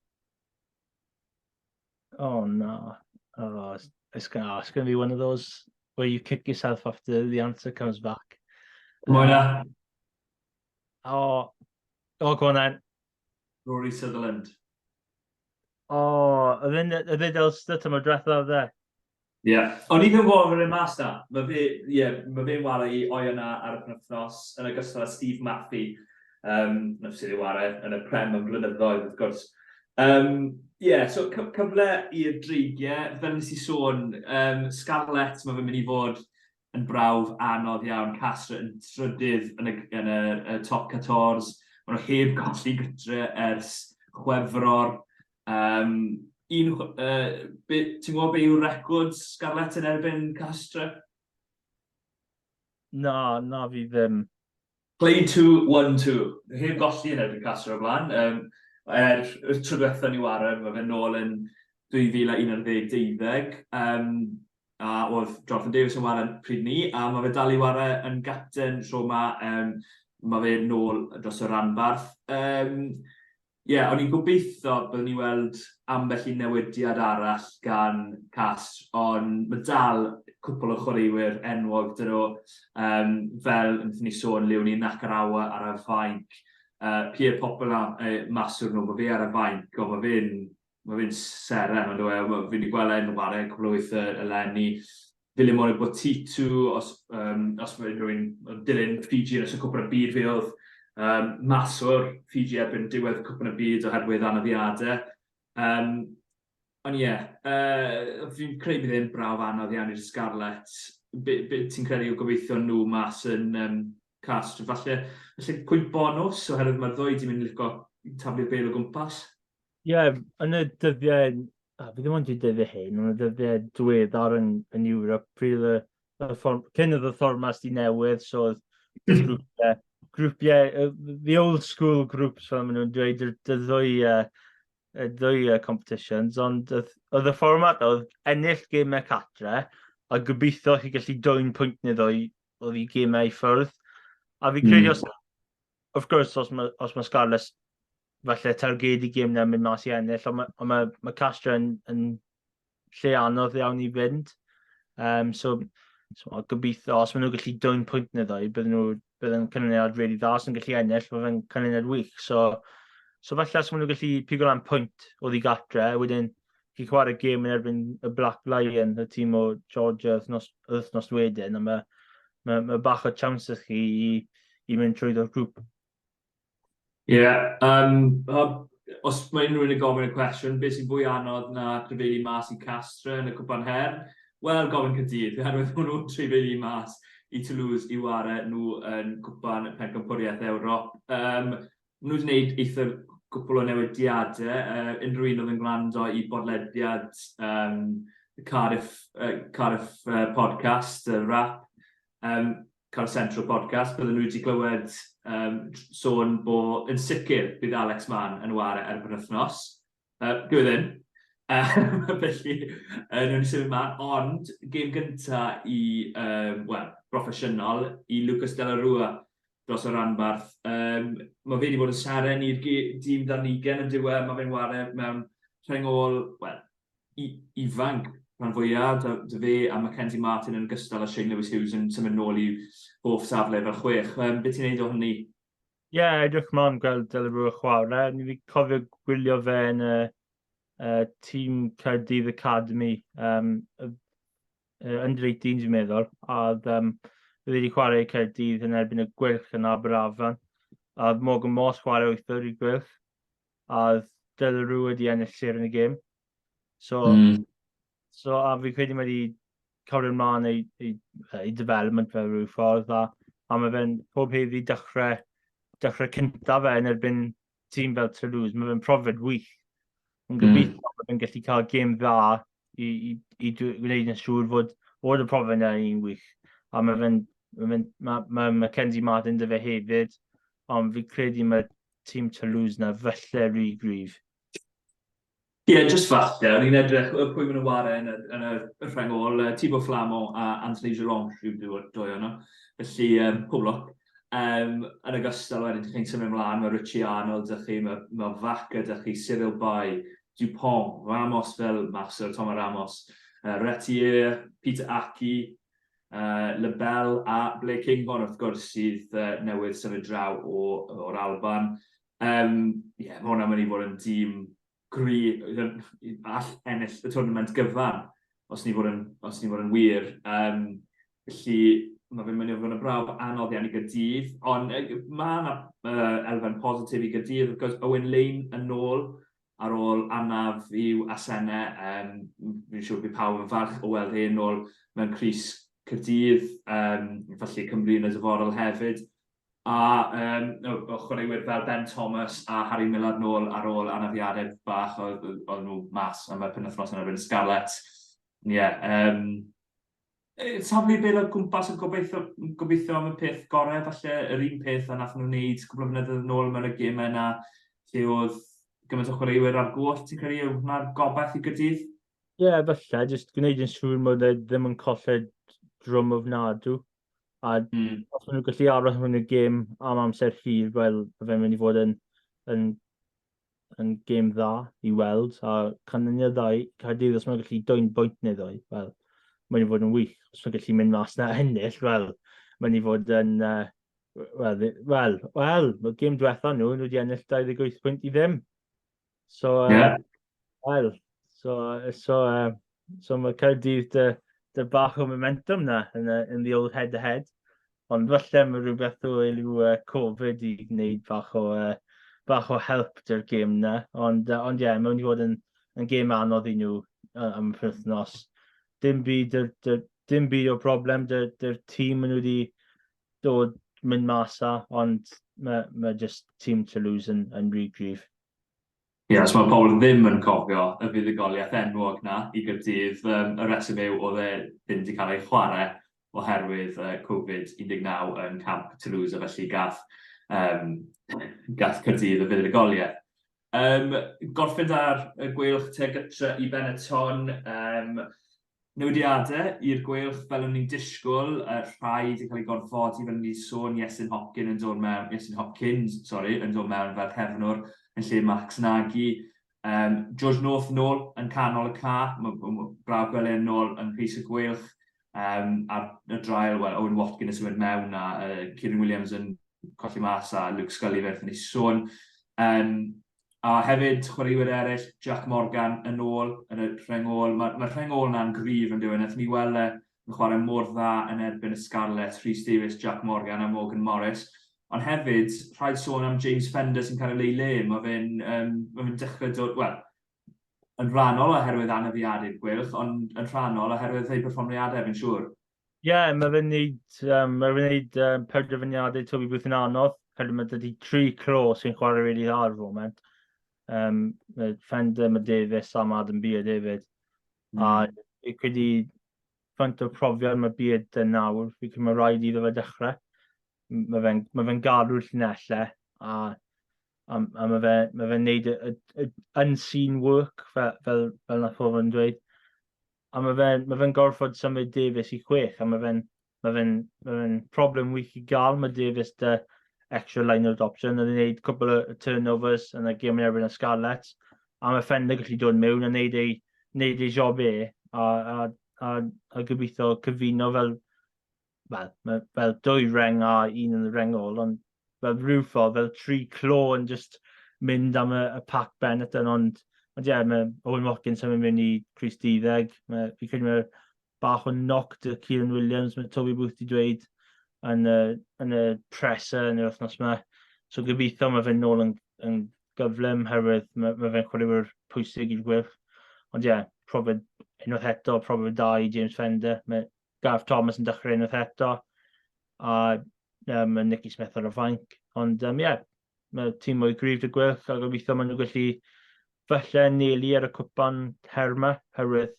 Oh no. Oh, it's, it's gonna, oh, it's gonna be one of those where you kick yourself after the answer comes back. Mwy Oh, oh, go on then. Rory Sutherland. Oh, oedd e'n Ulster tymor diwethaf dde? Ie. Yeah. O'n i ddim yn gwybod fe'n mas na. Mae fe, ie, yeah, mae fe'n ware i Oyonnax ar y penwythnos, yn ogystal â Steve Maffey, um, sydd ei ware yn y Prem am blynyddoedd, wrth gwrs. Um, yeah, so cyfle i'r Dreigiau, fel nes i sôn, um, Scarlets, mae fe'n mynd i fod yn brawf anodd iawn. Castres yn trydydd yn y, yn y, y top 14. Maen nhw heb golli gytre ers Chwefror. Um, un, uh, be, ti'n gwybod be yw'r record Scarlett yn erbyn Castres? Na, na fi ddim. Play 2-1-2. Heb golli yn erbyn Castres o'r blaen. Um, er, y tro diwethaf ni ware, mae fe nôl yn 2011-12. Um, a oedd Jonathan Davies yn ware pryd ni, a mae fe dal i ware yn gapten tro ma. Um, mae fe nôl dros y ranbarth. Um, Ie, yeah, o'n i'n gobeithio byddwn ni weld ambell i newidiad arall gan Castres, ond mae dal cwpl o chwaraewyr enwog 'da nhw, um, fel wnaethon ni sôn, Leonie Nakarawa ar y fainc, Pierre Popelin, maswr nhw, mae fe ar y fainc, ond mae fe'n mae fe'n seren, ond e, fi wedi gweld e'n chwarae cwpl o weithiau eleni. Vilimoni Botitu, os, um, os mae rhywun yn dilyn Fiji yn ystod Cwpan y Byd, fe oedd um, maswr Fiji erbyn diwedd Cwpan y Byd oherwydd anafiadau. Um, ond ie, yeah, fi'n credu bydd e'n brawf anodd iawn i'r Scarlets. Be, be ti'n credu o gobeithio nhw mas yn um, Castres? Falle, falle pwynt bonws, oherwydd mae'r ddwy di mynd i licio taflu'r bêl o gwmpas. Ie, yeah, yn y dyddiau, a fi ddim ond i dyddiau hyn, ond y dyddiau diweddar yn, yn Ewrop, pryd oedd y, y fform, cyn oedd y fformat di newydd, so oedd grwpiau, grwpiau, the old school groups, fel maen nhw'n dweud, y, y ddwy, y ddwy competitions, ond oedd, oedd y fformat oedd ennill gemau catre, a gobeithio chi gallu dwyn pwynt neu ddwy oedd i gemau i ffwrdd. A fi credu os, of course, os mae, os mae Scarlets falle targedu gêm na mynd mas i ennill, ond mae, ond mae, mae Castres yn, yn lle anodd iawn i fynd. Um, so, so gobeithio, os maen nhw'n gallu dwyn pwynt neu ddwy, bydden nhw bydd yn canlyniad really dda, os nhw'n gallu ennill, bydd yn canlyniad wych. So, so falle os maen nhw'n gallu pigo lan pwynt o ddi gatre, wedyn chi'n chwarae gêm yn erbyn y Black Lion, y tîm o Georgia wythnos, wythnos wedyn, a mae, mae, mae bach o chance chi i, i mynd trwyddo'r grŵp. Ie, yeah, um, os mae unrhyw un yn gofyn y cwestiwn, beth sy'n fwy anodd na trefeili mas i Castre yn y Cwpan Her? Wel, gofyn Caerdydd, oherwydd maen nhw'n trefeili mas i Toulouse i ware nhw yn Cwpan Pencampwriaeth Ewrop. Um, maen nhw wedi gwneud eitha cwpl o newidiadau. Unrhyw un oedd yn gwrando i bodlediad um, Cardiff, Cardiff podcast, y rap, um, Cardiff Central podcast, bydden nhw wedi clywed um, sôn bod yn sicr bydd Alex Mann yn ware ar y penwythnos. Dyw e ddim. Felly, newn ni symud mlaen. Ond, gêm gynta i, um, wel, broffesiynol i Lucas de la Rua dros y ranbarth. Um, mae fe wedi bod yn seren i'r dîm dan ugen yn diwedd. Mae fe'n ware mewn rheng ôl, wel, ifanc rhan fwyaf, dy fe a Mackenzie Martin yn ogystal â Shane Lewis Hughes yn symud nôl i hoff safle fel chwech. Um, beth ti'n neud o hynny? Ie, yeah, edrych mlaen gweld Delarue chwarae. Ni wedi cofio gwylio fe yn y tîm Caerdydd Academy, um, under 18 dwi'n meddwl, a oedd um, wedi chwarae i Caerdydd yn erbyn y Gweilch yn Aberafan. A oedd Morgan Moss chwarae wythwr i'r Gweilch, a oedd Delarue wedi ennill sir yn y gêm. So, so a fi'n credu mae wedi cario ymlaen ei, ei, ei development fe rhyw ffordd, a, a mae fe'n pob heddi dechrau, dechrau cyntaf fe yn erbyn tîm fel Toulouse, mae fe'n profiad wych. Yn gobeithio mm. mae fe'n gallu cael gêm dda i, i, i gwneud yn siŵr fod, fod y profiad yna un wych. A mae fe'n, mae, fe, mae, mae Mackenzie Martin dy fe hefyd, ond fi'n credu mae tîm Toulouse na falle rhy gryf. Ie, yeah, just falle. O'n i'n edrych pwy maen nhw'n ware yn y, yn y, y rheng ôl. Thibaut Flamand a Anthony Geronge yw'r dwy, dwy o'no. Felly, um, pob lwc. Um, yn ogystal wedyn, chi'n symud ymlaen, mae Richie Arnold ydych chi, mae, mae Vaca ydych chi, Cyril Bay, Dupont, Ramos fel maswr, Thomas Ramos, Retier, Peter Aki, Lebel a Blair Kinghorn wrth gwrs sydd newydd symud draw o, o'r Alban. Um, yeah, mae hwnna'n mynd i fod yn dîm gry, all ennill y tournament gyfan, os ni fod yn, os ni fod yn wir. Um, felly, mae fe'n mynd i fod yn brawf anodd iawn i Gaerdydd, ond mae yna elfen positif i Gaerdydd, wrth gwrs, Owen Lane yn ôl ar ôl anaf i'w asennau. Um, fi'n siŵr bydd pawb yn falch o weld e'n ôl mewn crys Caerdydd, um, falle Cymru yn y dyfodol hefyd. A um, o chwaraewyr fel Ben Thomas a Harry Millard nôl ar ôl anafiadau bach oedd, oedd nhw mas am y penwythnos yn erbyn Scarlets. Ie, yeah, um, taflu bel o gwmpas yn gobeithio, gobeithio am y peth gorau, falle yr un peth a nath nhw wneud cwbl o flynyddoedd yn ôl mewn y gemau yna, lle oedd gymaint o chwaraewyr ar goll, ti'n credu yw hwnna'r gobaith i Gaerdydd? Ie, yeah, falle, jyst gwneud yn siŵr bod e ddim yn colled drwm ofnadw. A os maen nhw'n gallu aros mewn y gêm am amser hir, wel, mae fe'n mynd i fod yn, yn, yn gêm dda i weld. A canlyniad dda i Caerdydd, os maen nhw'n gallu dwyn bwynt neu ddwy, wel, mae'n mynd i fod yn wych. Os maen nhw'n gallu mynd mas na ennill, wel, mae'n mynd i fod yn... Uh, wel, wel, wel, mae'r gêm diwetha nhw, nhw wedi ennill 28 pwynt i ddim. So, uh, yeah. Wel, so, so, uh, so mae Caerdydd dy, dy bach o momentum na yn, the, in the old head-to-head. Ond falle mae rhywbeth o yw uh, Covid i gwneud bach o, uh, bach o help dy'r gêm na. Ond, uh, ond ie, yeah, mae'n mynd i fod yn, yn gêm anodd i nhw uh, am y penwythnos. Dim byd, dyr, dyr, dim byd o broblem dy'r dyr tîm maen nhw wedi dod mynd mas â, ond mae, mae just tîm Toulouse yn, yn rhy gryf. Ie, os mae pobl ddim yn cofio y fuddugoliaeth enwog 'na i Gaerdydd, yym y rheswm yw oedd e ddim 'di cael ei chwarae oherwydd yy Covid 19 yn camp Toulouse a felly gath yym gath Caerdydd y fuddugoliaeth. Yym gorffen 'da'r y Gweilch te gytre i Benetton, yym Newidiadau i'r Gweilch fel o'n i'n disgwyl, yy rhai 'di cael eu gorfodi fel o'n i 'di sôn, Iestyn Hopkin yn dod mewn, Iestyn Hopkins, sori, yn dod mewn fel cefnwr yn lle Max Nagy. Um, George North nôl yn canol y ca, braf gweld e'n nôl yng nghrys y Gweilch. Um, ar y draul, well, Owen Watkin yn symud mewn a uh, Kieran Williams yn colli mas a Luke Scully fe wnaethon ni sôn. Um, A hefyd, chwaraewyr eraill, Jack Morgan yn ôl yn y rheng ôl. Mae'r ma rheng ôl na'n gryf yn dweud. Nath ni weld e yn chwarae mor dda yn erbyn y Scarlets, Rhys Davies, Jack Morgan a Morgan Morris. Ond hefyd, rhaid sôn am James Fender sy'n cael ei le. Mae fe'n um, ma fe dechrau dod, wel, yn rhannol oherwydd anafiadau'r Gweilch, ond yn rhannol oherwydd ei perfformiadau, fi'n siŵr. Ie, yeah, mae fe'n neud, um, mae fe'n neud um, penderfyniadau Toby Booth yn anodd. Oherwydd mae dydy tri clo sy'n chwarae really dda ar y foment. Um, mae Fender, mae Davies a mae Adam Beard hefyd. A fi credu faint o profiad mae Beard yn nawr, fi credu mae rhaid iddo fe dechrau. Mae fe'n ma fe gadw'r llinellau a, a, a mae fe'n ma fe neud y, y, y unseen work, fel, fel, fel nath pobl yn dweud. A mae fe'n ma fe gorfod symud Davies i chwech, a mae fe'n ma fe'n ma fe problem wych i gael. Mae Davies dy extra line-out option, oedd e'n gwneud cwpl o turnovers yn y gêm yn erbyn y Scarlets, a mae Fender gallu dod mewn a wneud ei, wneud ei job e, a, a, a, a gobeithio cyfuno fel, wel, mae fel dwy reng a un yn y reng ôl, ond fel rhyw ffordd, fel tri clo yn just mynd am y, y pac Benetton, ond ond ie, yeah, mae Owen Watkins yn mynd mewn i Chris Duddeg, mae, fi credu mae bach o knock dy Kieran Williams, mae Toby Booth wedi dweud yn y, yn y presser yn yr wythnos yma. So gobeithio mae fe'n nôl yn, yn gyflym, herwydd mae, mae fe'n chwaraewyr pwysig i'r Gweilch. Ond ie, yeah, profiad unwaith eto, profiad da i James Fender. Mae Gareth Thomas yn dechrau unwaith eto, a um, mae Nicky Smith ar y fainc. Ond ie, um, yeah, mae tîm mwy gryf dy Gweilch a gobeithio maen nhw'n gallu falle nelu ar y cwpan her yma, herwydd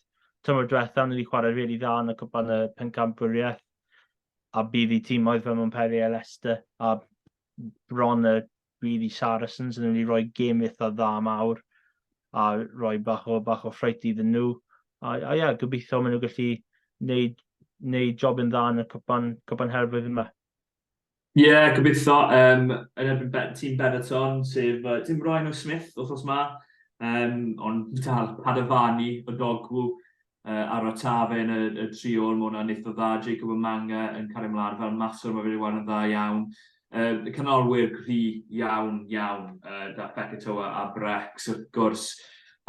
tymor diwetha nhw wedi chwarae rili really dda yn y cwpan y pencampwriaeth a bydd i tîmoedd fel Montpellier a Leicester a bron y bydd i Saracens yn mynd i roi gêm eitha dda mawr a rhoi bach o, bach o ffrait iddyn nhw. A, a ia, gobeithio maen nhw'n gallu wneud, wneud job yn dda yn y cwpan, cwpan her flwyddyn yma. Ie, yeah, gobeithio. Um, yn erbyn Be tîm Benetton, sef uh, tîm Ryan O'Smith wrthnos ma, um, ond dal Padovani o Dogwu uh, ar y tafe yn y, y tri ôl, mae hwnna'n eitha dda. Jacob Omanga yn cario ymlaen fel maswr, mae fe wedi yn dda iawn. Uh, y canolwyr gry iawn, iawn, uh, da Fekitoa a Brex wrth gwrs.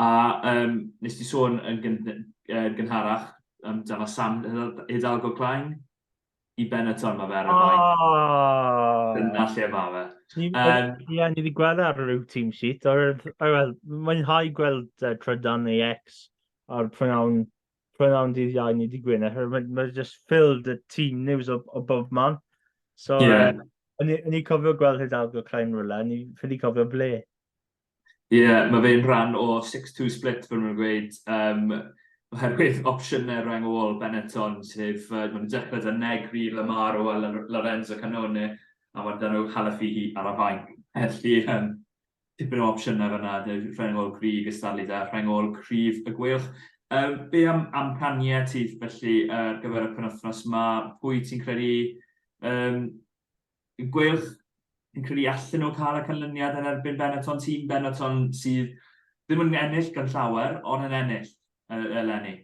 A um, nes ti sôn yn gyn, uh, gynharach amdano Sam Hidalgo Klein? I Benetton mae fe ar y fainc. Oh. Dyna lle mae fe. Ie, um, yeah, ni wedi gweld ar ryw team sheet. Or, or, well, mae'n hau gweld Trydan neu X ar prynawn, prynawn dydd Iau neu dydd Gwener. Mae'n mae just filled y team news o, o bob man. So, yeah. uh, o'n i cofio gweld Hidalgo Klein rhywle, o'n i ffili cofio ble. Ie, yeah, mae fe'n rhan o 6-2 split, fel maen nhw'n gweud, um, oherwydd opsiynau rheng ôl Benetton, sef uh, maen nhw'n dechrau da Negri, Lamaro a Lorenzo Cannone, a mae dyn nhw Halafihi ar y fainc. Felly, um, tipyn o opsiynau fyna, rheng ôl gryf gystadlu da, rheng ôl cryf y Gweilch. Um, be am amcaniau ti felly ar gyfer y penwythnos yma? Pwy ti'n credu um, Y Gweilch, fi'n credu allan nhw cael y canlyniad yn erbyn Benetton, tîm Benetton sydd ddim yn ennill gan llawer, ond yn ennill eleni.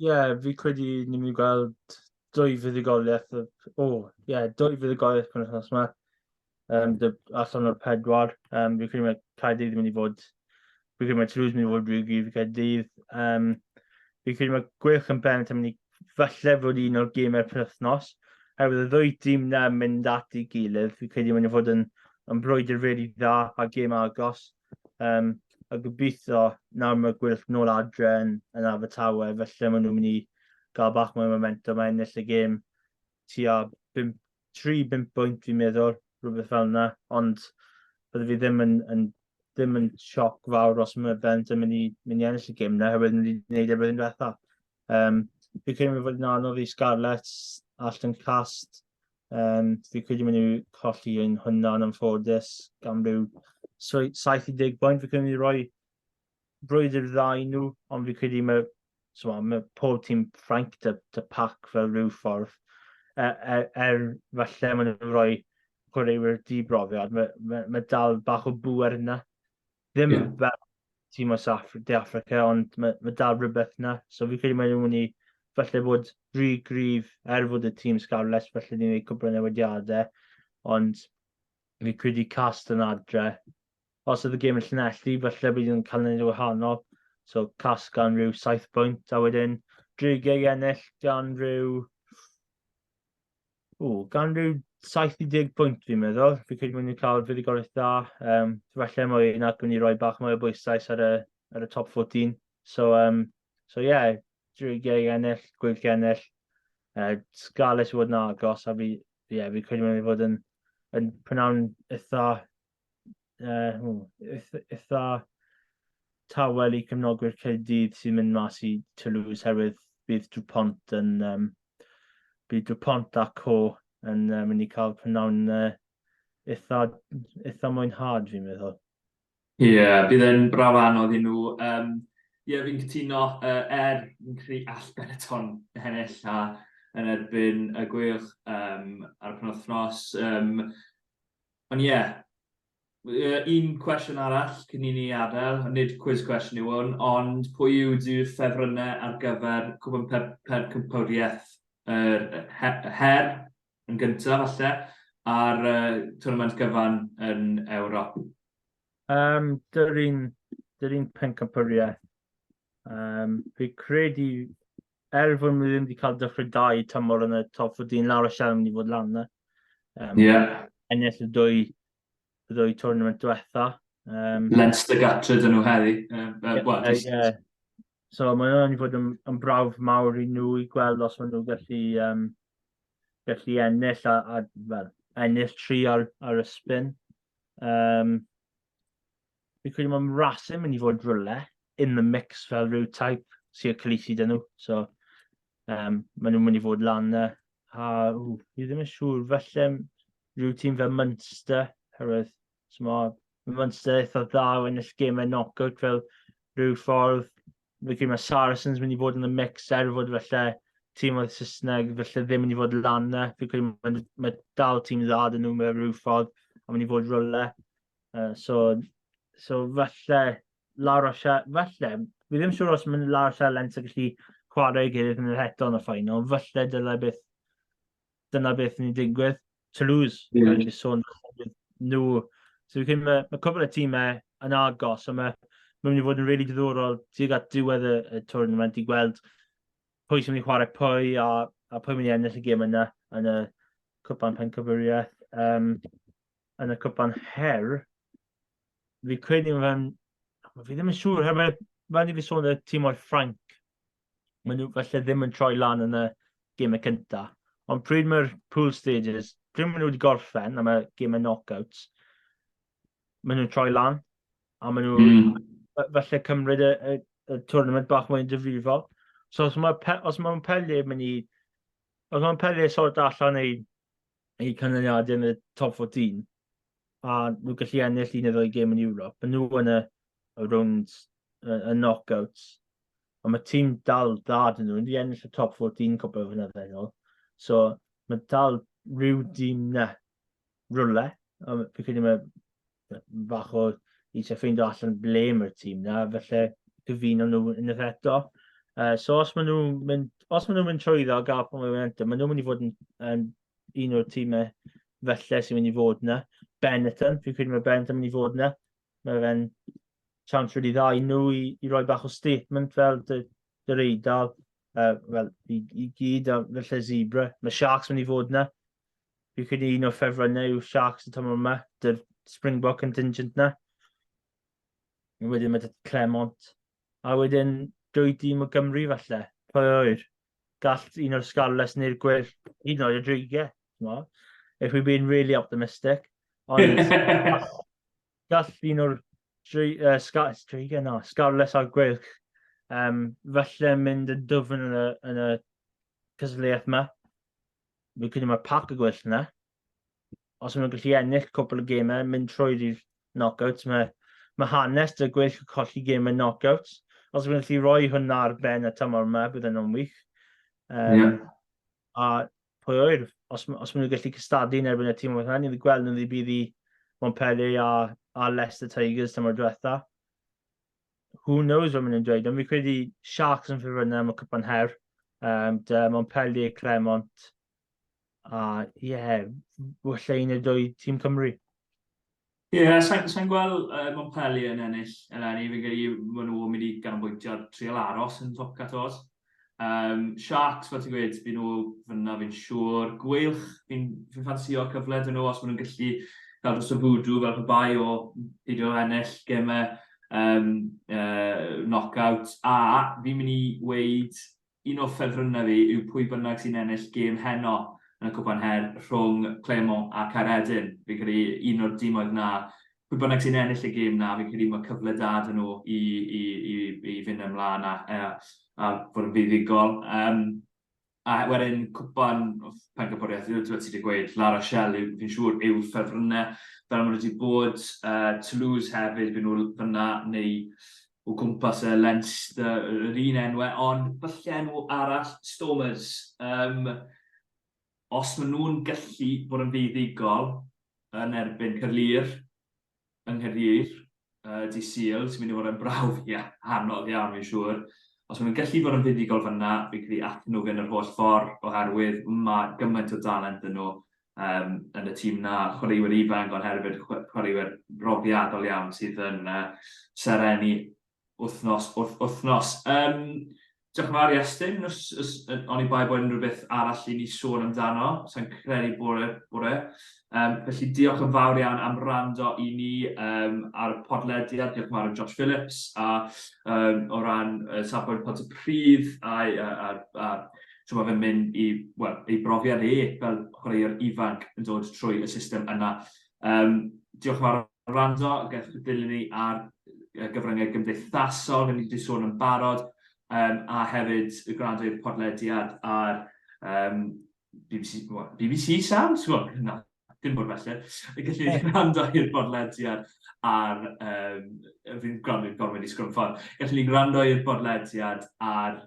Ie, yeah, fi credu ni'n mynd i gweld dwy fuddugoliaeth, o, oh, ie, yeah, dwy fuddugoliaeth pan wythnos yma. Um, allan o'r pedwar. Um, fi credu mae Caerdydd yn mynd i fod, fi credu mae Toulouse yn mynd i fod rhyw gryf i Caerdydd. Um, fi credu mae Gweilch yn Benetton yn mynd i falle fod un o'r gemau'r penwythnos. Herwydd y ddwy dîm na yn mynd at ei gilydd, fi'n credu mae'n fod yn, yn brwydr really dda a gêm agos. Um, a gobeithio nawr mae Gweilch nôl adre yn, yn Abertawe, felly maen nhw'n mynd i gael bach mwy o momentum a ennill y gêm tua 5, 3-5 bwynt fi'n meddwl, rhywbeth fel yna, ond bydde fi ddim yn, yn, ddim yn sioc fawr os mae Bent yn mynd i, mynd i ennill y gêm na, oherwydd nhw wedi gwneud e blwyddyn diwetha. Um, fi credu mynd fod yn anodd i Scarlets, Ashton Cast. Um, fi credu mynd i colli yn hwnna yn anffodus gan ryw 70 bwynt. Fi credu mynd i roi brwydr dda i nhw, ond fi credu mae, so, mae pob tîm Ffrainc dy, dy pac fel rhyw ffordd. Er, er, er falle maen nhw'n rhoi chwaraewyr di-brofiad, mae, mae, mae dal bach o bŵer yna. Ddim yeah. fel tîm o De Affrica, ond mae, mae dal rhywbeth yna. So fi credu mae nhw'n mynd i falle bod rhy gryf er fod y tîm Scarlets, falle ni'n gwneud cwbl o newidiadau, ond fi credu cast yn adre. Os oedd y gêm yn Llanelli, falle bydd yn cael ei wahanol. So Cas gan rhyw 7 pwynt, a wedyn Dreigiau i ennill gan rhyw... O, gan rhyw 70 pwynt fi'n meddwl. Fi'n credu mynd i cael fuddugoliaeth dda. Falle mwy nac mynd i roi bach mwy o bwyslais ar y, ar y top 14. So, so yeah, Dreigiau i ennill, Gweilch i ennill. Scarlets i fod yn agos, a fi, yeah, fi credu mynd i fod yn prynawn eitha tawel i cefnogwyr Caerdydd sy'n mynd mas i Toulouse, herwydd bydd Dupont yn bydd Dupont a Co yn mynd i cael prynawn eitha mwynhad, fi'n meddwl. Ie, yeah, bydd e'n braf anodd i nhw. Ie, yeah, fi'n cytuno, fi'n credu all Benetton ennill a yn erbyn y Gweilch ar y penwythnos. Ond ie, yeah, un cwestiwn arall cyn i ni adael, nid quiz question yw hwn, ond pwy yw dy ffefrynnau ar gyfer Cwpan Pencampwriaeth yr Her yn gyntaf falle, a'r tournament gyfan yn Ewrop? Dy'r un pencampwriaeth. Fi credu, er fod nhw ddim wedi cael dechrau da i tymor yn y top 14, La Rochelle yn mynd i fod lan yna. Ennill y ddwy tournament diwetha. Leinster gatre dyn nhw heddi. Well, yeah. So mae hwnna'n i fod yn brawf mawr i nhw i gweld os maen nhw gallu ennill a, well, ennill tri ar y spin. Fi'n credu mae Racing mynd i fod rhywle in the mix fel rhyw type sy'n Kolisi dyn nhw. So, maen nhw'n mynd i fod lan yna. A ww, fi ddim yn siŵr, falle rhyw tîm fel Munster, herwydd so mae Munster eitha dda o ennill gemau knockout fel rhyw ffordd. Fi'n credu mae Saracens mynd i fod yn y mix er fod falle tîm oedd Saesneg falle ddim mynd i fod lan yna. Fi'n credu mae dal tîm dda dyn nhw mewn rhyw ffordd a mynd i fod rhywle. So falle La Rochelle, falle, fi ddim siŵr os mae La Rochelle Leinster gallu chwarae ei gilydd yn yr eto yn y final, falle dylai beth, dyna beth ni'n digwydd. Toulouse, yeah. Sôn nhw. So fi'n credu mae cwpl o tîmau yn agos, a mae mynd i fod yn really diddorol tuag at diwedd y tournament i gweld pwy sy'n mynd i chwarae pwy a pwy mynd i ennill y gêm yna yn y Cwpan Pencampwriaeth. Yn y Cwpan Her, fi credu fe'n... Fi ddim yn siŵr, hefyd, fel ni fi sôn y tîm o'r Ffranc, maen nhw falle ddim yn troi lan yn y gemau cynta. Ond pryd mae'r pool stages, pryd maen nhw wedi gorffen am y gemau knockouts, maen nhw'n troi lan, a maen nhw falle cymryd y tournament bach mwy yn difrifol. So os mae Montpellier mynd i... Os mae Montpellier sort allan ei canlyniadau yn y top 14, a nhw gallu ennill un neu ddwy gêm yn Ewrop, maen nhw yn y rounds, y knockouts, ond mae tîm dal dda dyn nhw, wedi ennill y top 14 cwpl o flynyddoedd yn ôl. So mae dal rhyw dîm na rwle, a fi credu mae bach o eisiau ffeindio allan ble mae'r tîm na, felly gyfuno nhw unwaith eto. So os maen nhw'n mynd trwyddo a gael momentum, maen nhw'n mynd i fod yn un o'r tîmau felly sy'n mynd i fod yna. Benetton, fi'n credu mae Benetton mynd i fod yna. Mae fe'n chance really dda i nhw i roi bach o statement fel dy'r Eidal, wel, i gyd, a felly Zebre. Mae Sharks mynd i fod yna. Fi'n credu un o'r ffefrynnau yw Sharks y tymor yma, dy'r Springbok contingent na. Wedyn mae Clermont. A wedyn dwy dîm o Gymru falle. Pwy oer? Gall un o'r Scarlets neu'r Gweilch, hyd yn oed y Dreigiau. If we're being really optimistic. Ond gall un o'r Dreigiau na, Scarlets a'r Gweilch falle mynd yn dwfn yn y cystadleuaeth yma. Fi'n credu mae'r pac y Gweilch yna. Os maen nhw'n gallu ennill cwpl o gemau, mynd trwy'r knockouts, mae hanes dy Gweilch yn colli gemau knockouts. Os maen nhw'n gallu rhoi hwnna ar ben y tymor yma, bydd yna'n wych. A pwy oer, os maen nhw'n gallu cystadlu yn erbyn y tîm yma, ni wedi gweld nhw bydd i Montpellier a Leicester Tigers tymor diwetha. Who knows what maen nhw'n dweud, ond fi credu Sharks yn ffefrynnau am y Cwpan Her. De Montpellier, Clermont, a ie, yeah, falle un neu dwy tîm Cymru. Ie, yeah, sa'n sa gweld Montpellier yn ennill eleni, fi'n credu maen nhw'n mynd i ganolbwyntio ar trial aros yn top 14. Sharks, fel ti'n gweud, fi nhw fyna fi'n siŵr. Gweilch, fi'n fi ffansio cyfle dyn nhw os maen nhw'n gallu cael dros y voodoo fel pe bai o peidio ennill gemau knockout. A fi'n mynd i weud un o ffefrynnau fi yw pwy bynnag sy'n ennill gêm heno yn y Cwpan Her rhwng Clermont a Caeredin. Fi'n credu un o'r dimoedd 'na, pwy bynnag sy'n ennill y gêm 'na, fi'n credu mae cyfle da 'da nhw i i i i fynd ymlaen a a a fod yn fuddugol. Yym a wedyn Cwpan Pencampwriaeth, fel ti 'di gweud, La Rochelle yw, fi'n siŵr, yw'r ffefrynnau fel maen nhw wedi bod. Toulouse hefyd, fy nhw fyna, neu o gwmpas y Leinster, yr un enwau, ond falle enw arall, Stormers. Um, os maen nhw'n gallu bod yn fuddugol yn erbyn Caerlŷr, yng Nghaerdydd, uh, di Sul, sy'n mynd i fod yn brawf ia, anodd iawn, fi'n siŵr. Os maen nhw'n gallu bod yn fuddugol fyna, fi'n credu allan nhw fynd yr holl ffordd, oherwydd mae gymaint o dalent yn nhw um, yn y tîm na, chwaraewyr ifanc, ond hefyd chwaraewyr brofiadol iawn sydd yn serenu wythnos wrth wythnos. Um, diolch yn fawr Iestyn, os, os, oni bai bod unrhyw beth arall i ni sôn amdano, sa'n credu bod e. Bod e. Felly diolch yn fawr iawn am rando i ni ar y podlediad, diolch yn fawr i Josh Phillips a o ran safbwynt Pontypridd a, a, a, a So mae fe'n mynd i, wel, ei brofiad e fel chwaraewr ifanc yn dod trwy y system yna. Um, diolch yn fawr am wrando, gewch chi dilyn ni ar gyfryngau gymdeithasol, fe ni wedi sôn yn barod, um, a hefyd gwrando i'r podlediad ar um, BBC, well, BBC Sounds, well, na, dim bod felly. Gallu ni gwrando i'r bodlediad ar... Um, fi'n gwrando i'r gorfod i sgrwmffordd. Gallu ni gwrando i'r bodlediad ar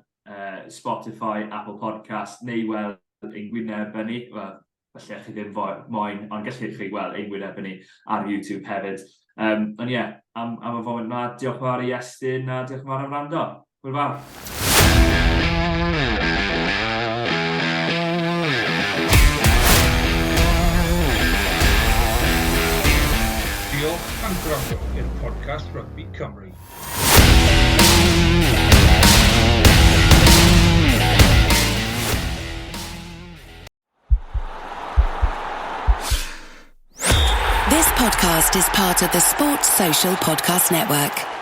Spotify, Apple Podcast, neu weld ein gwyneb ni. Wel, falle chi ddim moyn, ond gallu chi weld ein gwyneb ni ar YouTube hefyd. Ond ie, yeah, am, am y foment yma, diolch yn fawr i Iestyn a diolch yn fawr am wrando. Hwyl fawr. Diolch am gwrando i'r podcast Rygbi Cymru. This podcast is part of the Sports Social Podcast Network.